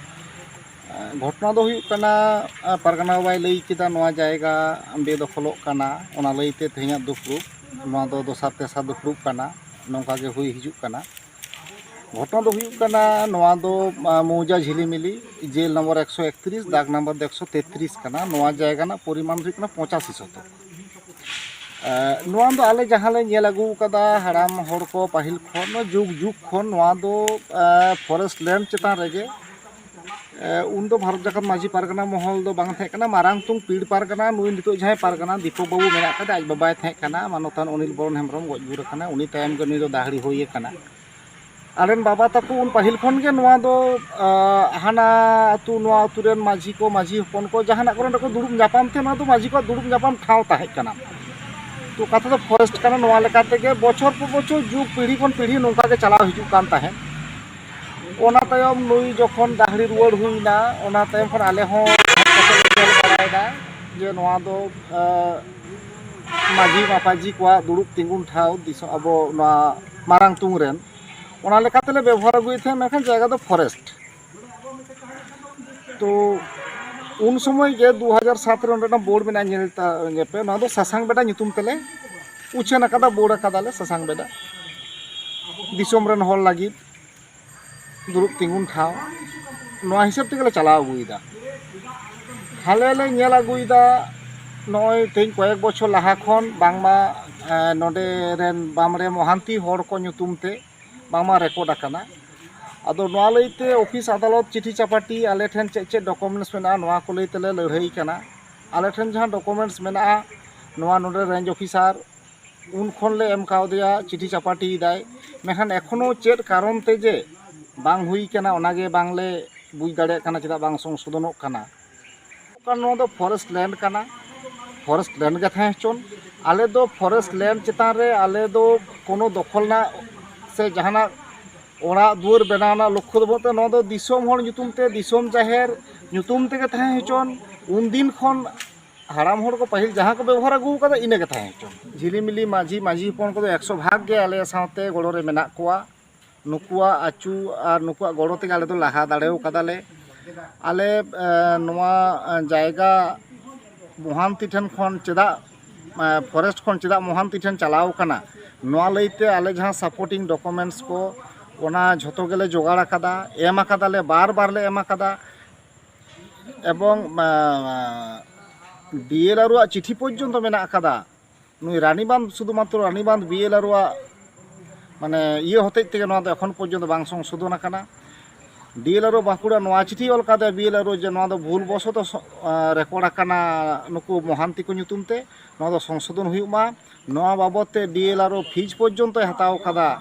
ᱜᱷᱚᱴᱚᱱᱟ ᱫᱚ ᱦᱩᱭᱩᱜ ᱠᱟᱱᱟ, ᱯᱟᱨᱜᱟᱱᱟ ᱵᱟᱵᱟᱭ ᱞᱟᱹᱭ ᱠᱮᱫᱟ ᱱᱚᱣᱟ ᱡᱟᱭᱜᱟ ᱵᱮᱫᱚᱠᱷᱚᱞᱚᱜ ᱠᱟᱱᱟ, ᱚᱱᱟ ᱞᱟᱹᱭᱛᱮ ᱛᱮᱦᱮᱧᱟᱜ ᱫᱩᱯᱲᱩᱵ, ᱱᱚᱣᱟ ᱫᱚ ᱫᱚᱥᱟᱨ ᱛᱮᱥᱟᱨ ᱫᱩᱯᱲᱩᱵ ᱠᱟᱱᱟ, ᱱᱚᱝᱠᱟ ᱜᱮ ᱦᱩᱭ ᱦᱤᱡᱩᱜ ᱠᱟᱱᱟ᱾ ᱜᱷᱚᱴᱚᱱᱟ ᱫᱚ ᱦᱩᱭᱩᱜ ᱠᱟᱱᱟ, ᱱᱚᱣᱟ ᱫᱚ ᱟᱸ, ᱢᱚᱣᱡᱟ ᱡᱷᱤᱞᱤᱢᱤᱞᱤ, ᱡᱮᱞ ᱱᱚᱢᱵᱚᱨ ᱮᱠᱥᱚ ᱮᱠᱛᱨᱤᱥ, ᱫᱟᱜᱽ ᱱᱚᱢᱵᱚᱨ ᱫᱚ ᱮᱠᱥᱚ ᱛᱮᱛᱨᱤᱥ ᱠᱟᱱᱟ᱾ ᱱᱚᱣᱟ ᱡᱟᱭᱜᱟ ᱨᱮᱱᱟᱜ ᱯᱚᱨᱤᱢᱟᱱ ᱫᱚ ᱦᱩᱭᱩᱜ ᱠᱟᱱᱟ ᱯᱚᱸᱪᱟᱥᱤ ᱥᱚᱛᱚᱠ᱾ ᱟᱸ, ᱱᱚᱣᱟ ᱫᱚ ᱟᱞᱮ ᱡᱟᱦᱟᱸ ᱞᱮ ᱧᱮᱞ ᱟᱹᱜᱩ ᱟᱠᱟᱫᱟ, ᱦᱟᱲᱟᱢ ᱦᱚᱲ ᱠᱚ ᱯᱟᱹᱦᱤᱞ ᱠᱷᱚᱱ, ᱱᱚᱣᱟ ᱡᱩᱜᱽ ᱡᱩᱜᱽ ᱠᱷᱚᱱ ᱱᱚᱣᱟ ᱫᱚ ᱟᱸ, ᱯᱷᱚᱨᱮᱥᱴ ᱞᱮᱱᱰ ᱪᱮᱛᱟᱱ ᱨᱮᱜᱮ᱾ ᱟᱸ, ᱩᱱᱫᱚ ᱵᱷᱟᱨᱚᱛ ᱡᱟᱠᱟᱛ ᱢᱟᱹᱡᱷᱤ ᱯᱟᱨᱜᱟᱱᱟ ᱢᱚᱦᱚᱞ ᱫᱚ ᱵᱟᱝ ᱛᱟᱦᱮᱸ ᱠᱟᱱᱟ, ᱢᱟᱨᱟᱝ ᱛᱩᱝ ᱯᱤᱲ ᱯᱟᱨᱜᱟᱱᱟ, ᱱᱩᱭ ᱱᱤᱛᱚᱜ ᱡᱟᱦᱟᱸᱭ ᱯᱟᱨᱜᱟᱱᱟ ᱫᱤᱯᱚᱠ ᱵᱟᱹᱵᱩ ᱢᱮᱱᱟᱜ ᱟᱠᱟᱫᱮ, ᱟᱡ ᱵᱟᱵᱟᱭ ᱛᱟᱦᱮᱸ ᱠᱟᱱᱟ, ᱢᱟᱱᱚᱛᱟᱱ ᱚᱱᱤᱞ ᱵᱚᱨᱚᱱ ᱦᱮᱢᱵᱨᱚᱢ ᱜᱚᱡ ᱜᱩᱨ ᱟᱠᱟᱱᱟ, ᱩᱱᱤ ᱛᱟᱭᱚᱢ ᱜᱮ ᱱᱩᱭ ᱫᱚ ᱫᱟᱦᱲᱤ ᱦᱩᱭ ᱟᱠᱟᱱᱟ᱾ ᱟᱞᱮᱱ ᱵᱟᱵᱟ ᱛᱟᱠᱚ ᱩᱱ ᱯᱟᱹᱦᱤᱞ ᱠᱷᱚᱱ ᱜᱮ ᱱᱚᱣᱟ ᱫᱚ, ᱟᱸ, ᱦᱟᱱᱟ ᱟᱹᱛᱩ ᱱᱚᱣᱟ ᱟᱹᱛᱩ ᱨᱮᱱ ᱢᱟᱹᱡᱷᱤ ᱠᱚ, ᱢᱟᱹᱡᱷᱤ ᱦᱚᱯᱚᱱ ᱠᱚ ᱡᱟᱦᱟᱱᱟᱜ ᱠᱚᱨᱮ ᱚᱸᱰᱮ ᱠᱚ ᱫᱩᱲᱩᱵ ᱧᱟᱯᱟᱢ ᱛᱮ ᱱᱚᱣᱟ ᱫᱚ ᱢᱟᱹᱡᱷᱤ ᱠᱚᱣᱟᱜ ᱫᱩᱲᱩᱵ ᱧᱟᱯᱟᱢ ᱴᱷᱟᱶ ᱛᱟᱦᱮᱸ ᱠᱟᱱᱟ᱾ ᱛᱚ ᱠᱟᱛᱷᱟ ᱫᱚ ᱯᱷᱚᱨᱮᱥᱴ ᱠᱟᱱᱟ, ᱱᱚᱣᱟ ᱞᱮᱠᱟ ᱛᱮᱜᱮ ᱵᱚᱪᱷᱚᱨ ᱯᱚᱨ ᱵᱚᱪᱷᱚᱨ ᱡᱩᱜᱽ ᱯᱤᱲᱦᱤ ᱠᱷᱚᱱ ᱯᱤᱲᱦᱤ ᱱᱚᱝᱠᱟ ᱜᱮ ᱪᱟᱞᱟᱣ ᱦᱤᱡᱩᱜ ᱠᱟᱱ ᱛᱟᱦᱮᱸᱫ᱾ ᱚᱱᱟ ᱛᱟᱭᱚᱢ ᱱᱩᱭ ᱡᱚᱠᱷᱚᱱ ᱫᱟᱦᱲᱤ ᱨᱩᱣᱟᱹᱲ ᱦᱩᱭᱱᱟ, ᱚᱱᱟ ᱛᱟᱭᱚᱢ ᱠᱷᱚᱱ ᱟᱞᱮ ᱦᱚᱸ ᱦᱮᱡ ᱠᱟᱛᱮ ᱞᱮ ᱧᱮᱞ ᱵᱟᱲᱟᱭᱮᱫᱟ ᱡᱮ ᱱᱚᱣᱟ ᱫᱚ, ᱟᱸ, ᱢᱟᱹᱡᱷᱤ ᱢᱟᱯᱟᱡᱷᱤ ᱠᱚᱣᱟᱜ ᱫᱩᱲᱩᱵ ᱛᱤᱸᱜᱩᱱ ᱴᱷᱟᱶ ᱫᱤᱥᱚᱢ, ᱟᱵᱚ ᱱᱚᱣᱟ ᱢᱟᱨᱟᱝ ᱛᱩᱝ ᱨᱮᱱ, ᱚᱱᱟ ᱞᱮᱠᱟ ᱛᱮᱞᱮ ᱵᱮᱵᱚᱦᱟᱨ ᱟᱹᱜᱩᱭᱮᱫ ᱛᱟᱦᱮᱸᱫ, ᱢᱮᱱᱠᱷᱟᱱ ᱡᱟᱭᱜᱟ ᱫᱚ ᱯᱷᱚᱨᱮᱥᱴ᱾ ᱛᱚ ᱩᱱ ᱥᱚᱢᱚᱭ ᱜᱮ ᱫᱩ ᱦᱟᱡᱟᱨ ᱥᱟᱛ ᱨᱮ ᱚᱸᱰᱮᱱᱟᱜ ᱵᱳᱨᱰ ᱢᱮᱱᱟᱜᱼᱟ, ᱧᱮᱞ ᱛᱟ-, ᱧᱮᱯᱮ, ᱱᱚᱣᱟ ᱫᱚ ᱥᱟᱥᱟᱝ ᱵᱮᱰᱟ ᱧᱩᱛᱩᱢ ᱛᱮᱞᱮ ᱩᱪᱷᱟᱹᱱ ᱟᱠᱟᱫᱟ, ᱵᱳᱨᱰ ᱟᱠᱟᱫᱟᱞᱮ ᱥᱟᱥᱟᱝ ᱵᱮᱰᱟ, ᱫᱤᱥᱚᱢ ᱨᱮᱱ ᱦᱚᱲ ᱞᱟᱹᱜᱤᱫ ᱫᱩᱲᱩᱵ ᱛᱤᱸᱜᱩᱱ ᱴᱷᱟᱶ᱾ ᱱᱚᱣᱟ ᱦᱤᱥᱟᱹᱵ ᱛᱮᱜᱮ ᱞᱮ ᱪᱟᱞᱟᱣ ᱟᱹᱜᱩᱭᱮᱫᱟ᱾ ᱟᱞᱮ ᱞᱮ ᱧᱮᱞ ᱟᱹᱜᱩᱭᱮᱫᱟ, ᱱᱚᱜᱼᱚᱭ ᱛᱮᱦᱮᱧ ᱠᱚᱭᱮᱠ ᱵᱚᱪᱷᱚᱨ ᱞᱟᱦᱟ ᱠᱷᱚᱱ ᱵᱟᱝᱢᱟ, ᱮᱸ, ᱱᱚᱰᱮ ᱨᱮᱱ ᱵᱟᱢᱲᱮ ᱢᱚᱦᱟᱱᱛᱤ ᱦᱚᱲ ᱠᱚ ᱧᱩᱛᱩᱢ ᱛᱮ ᱵᱟᱝᱢᱟ ᱨᱮᱠᱚᱨᱰ ᱟᱠᱟᱱᱟ᱾ ᱟᱫᱚ ᱱᱚᱣᱟ ᱞᱟᱹᱭᱛᱮ ᱚᱯᱷᱤᱥ ᱟᱫᱟᱞᱚᱛ ᱪᱤᱴᱷᱤ ᱪᱟᱯᱟᱴᱤ ᱟᱞᱮ ᱴᱷᱮᱱ ᱪᱮᱫ ᱪᱮᱫ ᱰᱚᱠᱩᱢᱮᱱᱴᱥ ᱢᱮᱱᱟᱜᱼᱟ, ᱱᱚᱣᱟ ᱠᱚ ᱞᱟᱹᱭ ᱛᱮᱞᱮ ᱞᱟᱹᱲᱦᱟᱹᱭ ᱠᱟᱱᱟ᱾ ᱟᱞᱮ ᱴᱷᱮᱱ ᱡᱟᱦᱟᱸ ᱰᱚᱠᱩᱢᱮᱱᱴᱥ ᱢᱮᱱᱟᱜᱼᱟ, ᱱᱚᱣᱟ ᱱᱚᱰᱮ ᱨᱮᱧᱡᱽ ᱚᱯᱷᱤᱥᱟᱨ ᱩᱱ ᱠᱷᱚᱱ ᱞᱮ ᱮᱢ ᱠᱟᱣᱫᱮᱭᱟ, ᱪᱤᱴᱷᱤ ᱪᱟᱯᱟᱴᱤᱭᱮᱫᱟᱭ᱾ ᱢᱮᱱᱠᱷᱟᱱ ᱮᱠᱷᱚᱱᱳ ᱪᱮᱫ ᱠᱟᱨᱚᱱ ᱛᱮ ᱡᱮ ᱵᱟᱝ ᱦᱩᱭ ᱠᱟᱱᱟ, ᱚᱱᱟᱜᱮ ᱵᱟᱝᱞᱮ ᱵᱩᱡᱽ ᱫᱟᱲᱮᱭᱟᱜ ᱠᱟᱱᱟ, ᱪᱮᱫᱟᱜ ᱵᱟᱝ ᱥᱚᱝᱥᱳᱫᱷᱚᱱᱚᱜ ᱠᱟᱱᱟ᱾ ᱠᱟᱨᱚᱱ ᱱᱚᱣᱟ ᱫᱚ ᱯᱷᱚᱨᱮᱥᱴ ᱞᱮᱱᱰ ᱠᱟᱱᱟ, ᱯᱷᱚᱨᱮᱥᱴ ᱞᱮᱱᱰ ᱜᱮ ᱛᱟᱦᱮᱸ ᱦᱚᱪᱚᱱ᱾ ᱟᱞᱮ ᱫᱚ ᱯᱷᱚᱨᱮᱥᱴ ᱞᱮᱱᱰ ᱪᱮᱛᱟᱱ ᱨᱮ ᱟᱞᱮ ᱫᱚ ᱠᱳᱱᱳ ᱫᱚᱠᱷᱚᱞ ᱨᱮᱱᱟᱜ ᱥᱮ ᱡᱟᱦᱟᱱᱟᱜ ᱚᱲᱟᱜ ᱫᱩᱣᱟᱹᱨ ᱵᱮᱱᱟᱣ ᱨᱮᱱᱟᱜ ᱞᱚᱠᱠᱷᱚ ᱫᱚ ᱵᱟᱹᱱᱩᱜ ᱛᱟᱞᱮᱭᱟ᱾ ᱱᱚᱣᱟ ᱫᱚ ᱫᱤᱥᱚᱢ ᱦᱚᱲ ᱧᱩᱛᱩᱢ ᱛᱮ, ᱫᱤᱥᱚᱢ ᱡᱟᱦᱮᱨ ᱧᱩᱛᱩᱢ ᱛᱮᱜᱮ ᱛᱟᱦᱮᱸ ᱦᱚᱪᱚᱱ᱾ ᱩᱱᱫᱤᱱ ᱠᱷᱚᱱ ᱦᱟᱲᱟᱢ ᱦᱚᱲ ᱠᱚ ᱯᱟᱹᱦᱤᱞ ᱡᱟᱦᱟᱸ ᱠᱚ ᱵᱮᱵᱚᱦᱟᱨ ᱟᱹᱜᱩ ᱟᱠᱟᱫᱟ, ᱤᱱᱟᱹ ᱜᱮ ᱛᱟᱦᱮᱸ ᱦᱚᱪᱚᱱ᱾ ᱡᱷᱤᱞᱤᱢᱤᱞᱤ ᱢᱟᱹᱡᱷᱤ, ᱢᱟᱹᱡᱷᱤ ᱦᱚᱯᱚᱱ ᱠᱚᱫᱚ ᱮᱠᱥᱚ ᱵᱷᱟᱜᱽ ᱜᱮ ᱟᱞᱮ ᱥᱟᱶᱛᱮ ᱜᱚᱲᱚ ᱨᱮ ᱢᱮᱱᱟᱜ ᱠᱚᱣᱟ᱾ ᱱᱩᱠᱩᱣᱟᱜ ᱟᱹᱪᱩ ᱟᱨ ᱱᱩᱠᱩᱣᱟᱜ ᱜᱚᱲᱚ ᱛᱮᱜᱮ ᱟᱞᱮ ᱫᱚ ᱞᱟᱦᱟ ᱫᱟᱲᱮ ᱠᱟᱫᱟᱞᱮ᱾ ᱟᱞᱮ, ᱮ, ᱱᱚᱣᱟ, ᱮ, ᱡᱟᱭᱜᱟ ᱢᱚᱦᱟᱱᱛᱤ ᱴᱷᱮᱱ ᱠᱷᱚᱱ ᱪᱮᱫᱟᱜ, ᱮ, ᱯᱷᱚᱨᱮᱥᱴ ᱠᱷᱚᱱ ᱪᱮᱫᱟᱜ ᱢᱚᱦᱟᱱᱛᱤ ᱴᱷᱮᱱ ᱪᱟᱞᱟᱣ ᱠᱟᱱᱟ, ᱱᱚᱣᱟ ᱞᱟᱹᱭᱛᱮ ᱟᱞᱮ ᱡᱟᱦᱟᱸ ᱥᱟᱯᱳᱨᱴᱤᱝ ᱰᱚᱠᱩᱢᱮᱱᱴᱥ ᱠᱚ, ᱚᱱᱟ ᱡᱷᱚᱛᱚ ᱜᱮᱞᱮ ᱡᱚᱜᱟᱲ ᱟᱠᱟᱫᱟ, ᱮᱢ ᱟᱠᱟᱫᱟᱞᱮ, ᱵᱟᱨ ᱵᱟᱨ ᱞᱮ ᱮᱢ ᱟᱠᱟᱫᱟ᱾ ᱮᱵᱚᱝ, ᱮ, ᱰᱤ ᱮᱞ ᱟᱨ ᱟᱜ ᱪᱤᱴᱷᱤ ᱯᱚᱨᱡᱚᱱᱛᱚ ᱢᱮᱱᱟᱜ ᱟᱠᱟᱫᱟ᱾ ᱱᱩᱭ ᱨᱟᱱᱤᱵᱟᱸᱫᱷ, ᱥᱩᱫᱷᱩ ᱢᱟᱛᱨᱚ ᱨᱟᱱᱤᱵᱟᱸᱫᱷ ᱵᱤ ᱮᱞ ᱟᱨ ᱟᱜ, ᱢᱟᱱᱮ, ᱤᱭᱟᱹ ᱦᱚᱛᱮᱡ ᱛᱮᱜᱮ ᱱᱚᱣᱟ ᱫᱚ ᱮᱠᱷᱚᱱ ᱯᱚᱨᱡᱚᱱᱛᱚ ᱵᱟᱝ ᱥᱚᱝᱥᱳᱫᱷᱚᱱ ᱟᱠᱟᱱᱟ᱾ ᱰᱤ ᱮᱞ ᱟᱨ ᱳ ᱵᱟᱸᱠᱩᱲᱟ ᱱᱚᱣᱟ ᱪᱤᱴᱷᱤ ᱚᱞ ᱠᱟᱫᱟ ᱵᱤ ᱮᱞ ᱟᱨ ᱳ ᱡᱮ ᱱᱚᱣᱟ ᱫᱚ ᱵᱷᱩᱞ ᱵᱚᱥᱚᱛᱚ ᱥᱚ-, ᱟ, ᱨᱮᱠᱚᱨᱰ ᱟᱠᱟᱱᱟ ᱱᱩᱠᱩ ᱢᱚᱦᱟᱱᱛᱤ ᱠᱚ ᱧᱩᱛᱩᱢ ᱛᱮ, ᱱᱚᱣᱟ ᱫᱚ ᱥᱚᱝᱥᱳᱫᱷᱚᱱ ᱦᱩᱭᱩᱜ ᱢᱟ᱾ ᱱᱚᱣᱟ ᱵᱟᱵᱚᱫ ᱛᱮ ᱰᱤ ᱮᱞ ᱟᱨ ᱳ ᱯᱷᱤᱡᱽ ᱯᱚᱨᱡᱚᱱᱛᱚᱭ ᱦᱟᱛᱟᱣ ᱠᱟᱫᱟ,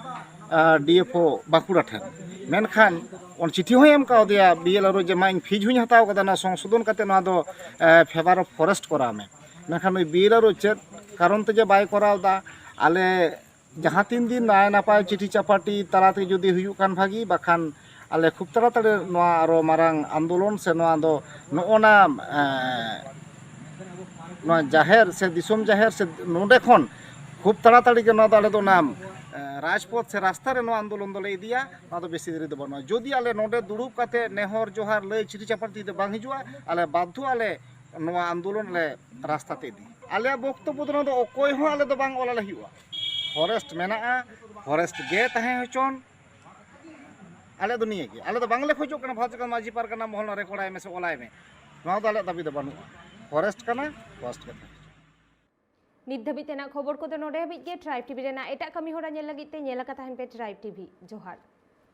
ᱟ, ᱰᱤ ᱮᱯᱷ ᱳ ᱵᱟᱸᱠᱩᱲᱟ ᱴᱷᱮᱱ᱾ ᱢᱮᱱᱠᱷᱟᱱ ᱚᱱ ᱪᱤᱴᱷᱤ ᱦᱚᱸᱭ ᱮᱢ ᱠᱟᱣᱫᱮᱭᱟ ᱵᱤ ᱮᱞ ᱟᱨ ᱳ ᱡᱮ, "ᱢᱟ, ᱤᱧ ᱯᱷᱤᱡᱽ ᱦᱚᱸᱧ ᱦᱟᱛᱟᱣ ᱠᱟᱫᱟ, ᱱᱚᱣᱟ ᱥᱚᱝᱥᱳᱫᱷᱚᱱ ᱠᱟᱛᱮ ᱱᱚᱣᱟ ᱫᱚ, ᱮ, ᱯᱷᱮᱵᱟᱨ ᱚᱯᱷ ᱯᱷᱚᱨᱮᱥᱴ ᱠᱚᱨᱟᱣ ᱢᱮ᱾" ᱢᱮᱱᱠᱷᱟᱱ ᱱᱩᱭ ᱵᱤ ᱮᱞ ᱟᱨ ᱳ ᱪᱮᱫ ᱠᱟᱨᱚᱱ ᱛᱮ ᱡᱮ ᱵᱟᱭ ᱠᱚᱨᱟᱣ ᱮᱫᱟ, ᱟᱞᱮ ᱡᱟᱦᱟᱸ ᱛᱤᱱ ᱫᱤᱱ ᱱᱟᱭ ᱱᱟᱯᱟᱭ ᱪᱤᱴᱷᱤ ᱪᱟᱯᱟᱴᱤ ᱛᱟᱞᱟ ᱛᱮ ᱡᱩᱫᱤ ᱦᱩᱭᱩᱜ ᱠᱟᱱ ᱵᱷᱟᱹᱜᱤ, ᱵᱟᱠᱷᱟᱱ ᱟᱞᱮ ᱠᱷᱩᱵ ᱛᱟᱲᱟᱛᱟᱲᱤ ᱱᱚᱣᱟ ᱟᱨᱚ ᱢᱟᱨᱟᱝ ᱟᱱᱫᱳᱞᱚᱱ ᱥᱮ ᱱᱚᱣᱟ ᱫᱚ ᱱᱚᱜᱼᱚ ᱱᱟ, ᱮ, ᱱᱚᱣᱟ ᱡᱟᱦᱮᱨ ᱥᱮ ᱫᱤᱥᱚᱢ ᱡᱟᱦᱮᱨ ᱥᱮ ᱱᱚᱰᱮ ᱠᱷᱚᱱ ᱠᱷᱩᱵ ᱛᱟᱲᱟᱛᱟᱲᱤ ᱜᱮ ᱱᱚᱣᱟ ᱫᱚ ᱟᱞᱮ ᱫᱚ ᱚᱱᱟ, ᱮ, ᱨᱟᱡᱽᱯᱚᱛᱷ ᱥᱮ ᱨᱟᱥᱛᱟ ᱨᱮ ᱱᱚᱣᱟ ᱟᱱᱫᱳᱞᱚᱱ ᱫᱚᱞᱮ ᱤᱫᱤᱭᱟ᱾ ᱱᱚᱣᱟ ᱫᱚ ᱵᱮᱥᱤ ᱫᱮᱨᱤ ᱫᱚ ᱵᱟᱹᱱᱩᱜᱼᱟ᱾ ᱡᱩᱫᱤ ᱟᱞᱮ ᱱᱚᱰᱮ ᱫᱩᱲᱩᱵ ᱠᱟᱛᱮ ᱱᱮᱦᱚᱨ ᱡᱚᱦᱟᱨ ᱞᱟᱹᱭ ᱪᱤᱴᱷᱤ ᱪᱟᱯᱟᱴ ᱛᱮ ᱡᱩᱫᱤ ᱵᱟᱝ ᱦᱤᱡᱩᱜᱼᱟ, ᱟᱞᱮ ᱵᱟᱫᱽᱫᱷᱚ ᱟᱞᱮ ᱱᱚᱣᱟ ᱟᱱᱫᱳᱞᱚᱱ ᱞᱮ ᱨᱟᱥᱛᱟ ᱛᱮ ᱤᱫᱤ᱾ ᱟᱞᱮᱭᱟᱜ ᱵᱚᱠᱛᱚᱵᱵᱚ ᱫᱚ ᱱᱚᱣᱟ ᱫᱚ ᱚᱠᱚᱭ ᱦᱚᱸ ᱟᱞᱮ ᱫᱚ ᱵᱟᱝ ᱚᱞ ᱟᱞᱮ ᱦᱩᱭᱩᱜᱼᱟ᱾ ᱯᱷᱚᱨᱮᱥᱴ ᱢᱮᱱᱟᱜᱼᱟ, ᱯᱷᱚᱨᱮᱥᱴ ᱜᱮ ᱛᱟᱦᱮᱸ ᱦᱚᱪᱚᱱ᱾ ᱟᱞᱮ ᱫᱚ ᱱᱤᱭᱟᱹ ᱜᱮ, ᱟᱞᱮ ᱫᱚ ᱵᱟᱝᱞᱮ ᱠᱷᱚᱡᱚᱜ ᱠᱟᱱᱟ ᱵᱷᱟᱨᱚᱛ ᱥᱚᱨᱠᱟᱨ ᱢᱟᱹᱡᱷᱤ ᱯᱟᱨᱜᱟᱱᱟ ᱢᱚᱦᱚᱞ ᱨᱮ ᱨᱮᱠᱚᱨᱰ ᱟᱭ ᱢᱮ ᱥᱮ ᱚᱞᱟᱭ ᱢᱮ᱾ ᱱᱚᱣᱟ ᱫᱚ ᱟᱞᱮᱭᱟᱜ ᱫᱟᱹᱵᱤ ᱫᱚ ᱵᱟᱹᱱᱩᱜᱼᱟ᱾ ᱯᱷᱚᱨᱮᱥᱴ ᱠᱟᱱᱟ, ᱯᱷᱚᱨᱮᱥᱴ ᱜᱮ ᱛᱟᱦᱮᱸ ᱦᱚᱪᱚᱱ᱾ ᱱᱤᱛ ᱫᱷᱟᱹᱵᱤᱡ ᱛᱮᱱᱟᱜ ᱠᱷᱚᱵᱚᱨ ᱠᱚᱫᱚ ᱱᱚᱰᱮ ᱦᱟᱹᱵᱤᱡ ᱜᱮ᱾ ᱴᱨᱟᱭᱤᱵᱽ ᱴᱤᱵᱷᱤ ᱨᱮᱱᱟᱜ ᱮᱴᱟᱜ ᱠᱟᱹᱢᱤ ᱦᱚᱨᱟ ᱧᱮᱞ ᱞᱟᱹᱜᱤᱫ ᱛᱮ ᱧᱮᱞ ᱟᱠᱟ ᱛᱟᱦᱮᱱ ᱯᱮ ᱴᱨᱟᱭᱤᱵᱽ ᱴᱤᱵᱷᱤ᱾ ᱡᱚᱦᱟᱨ᱾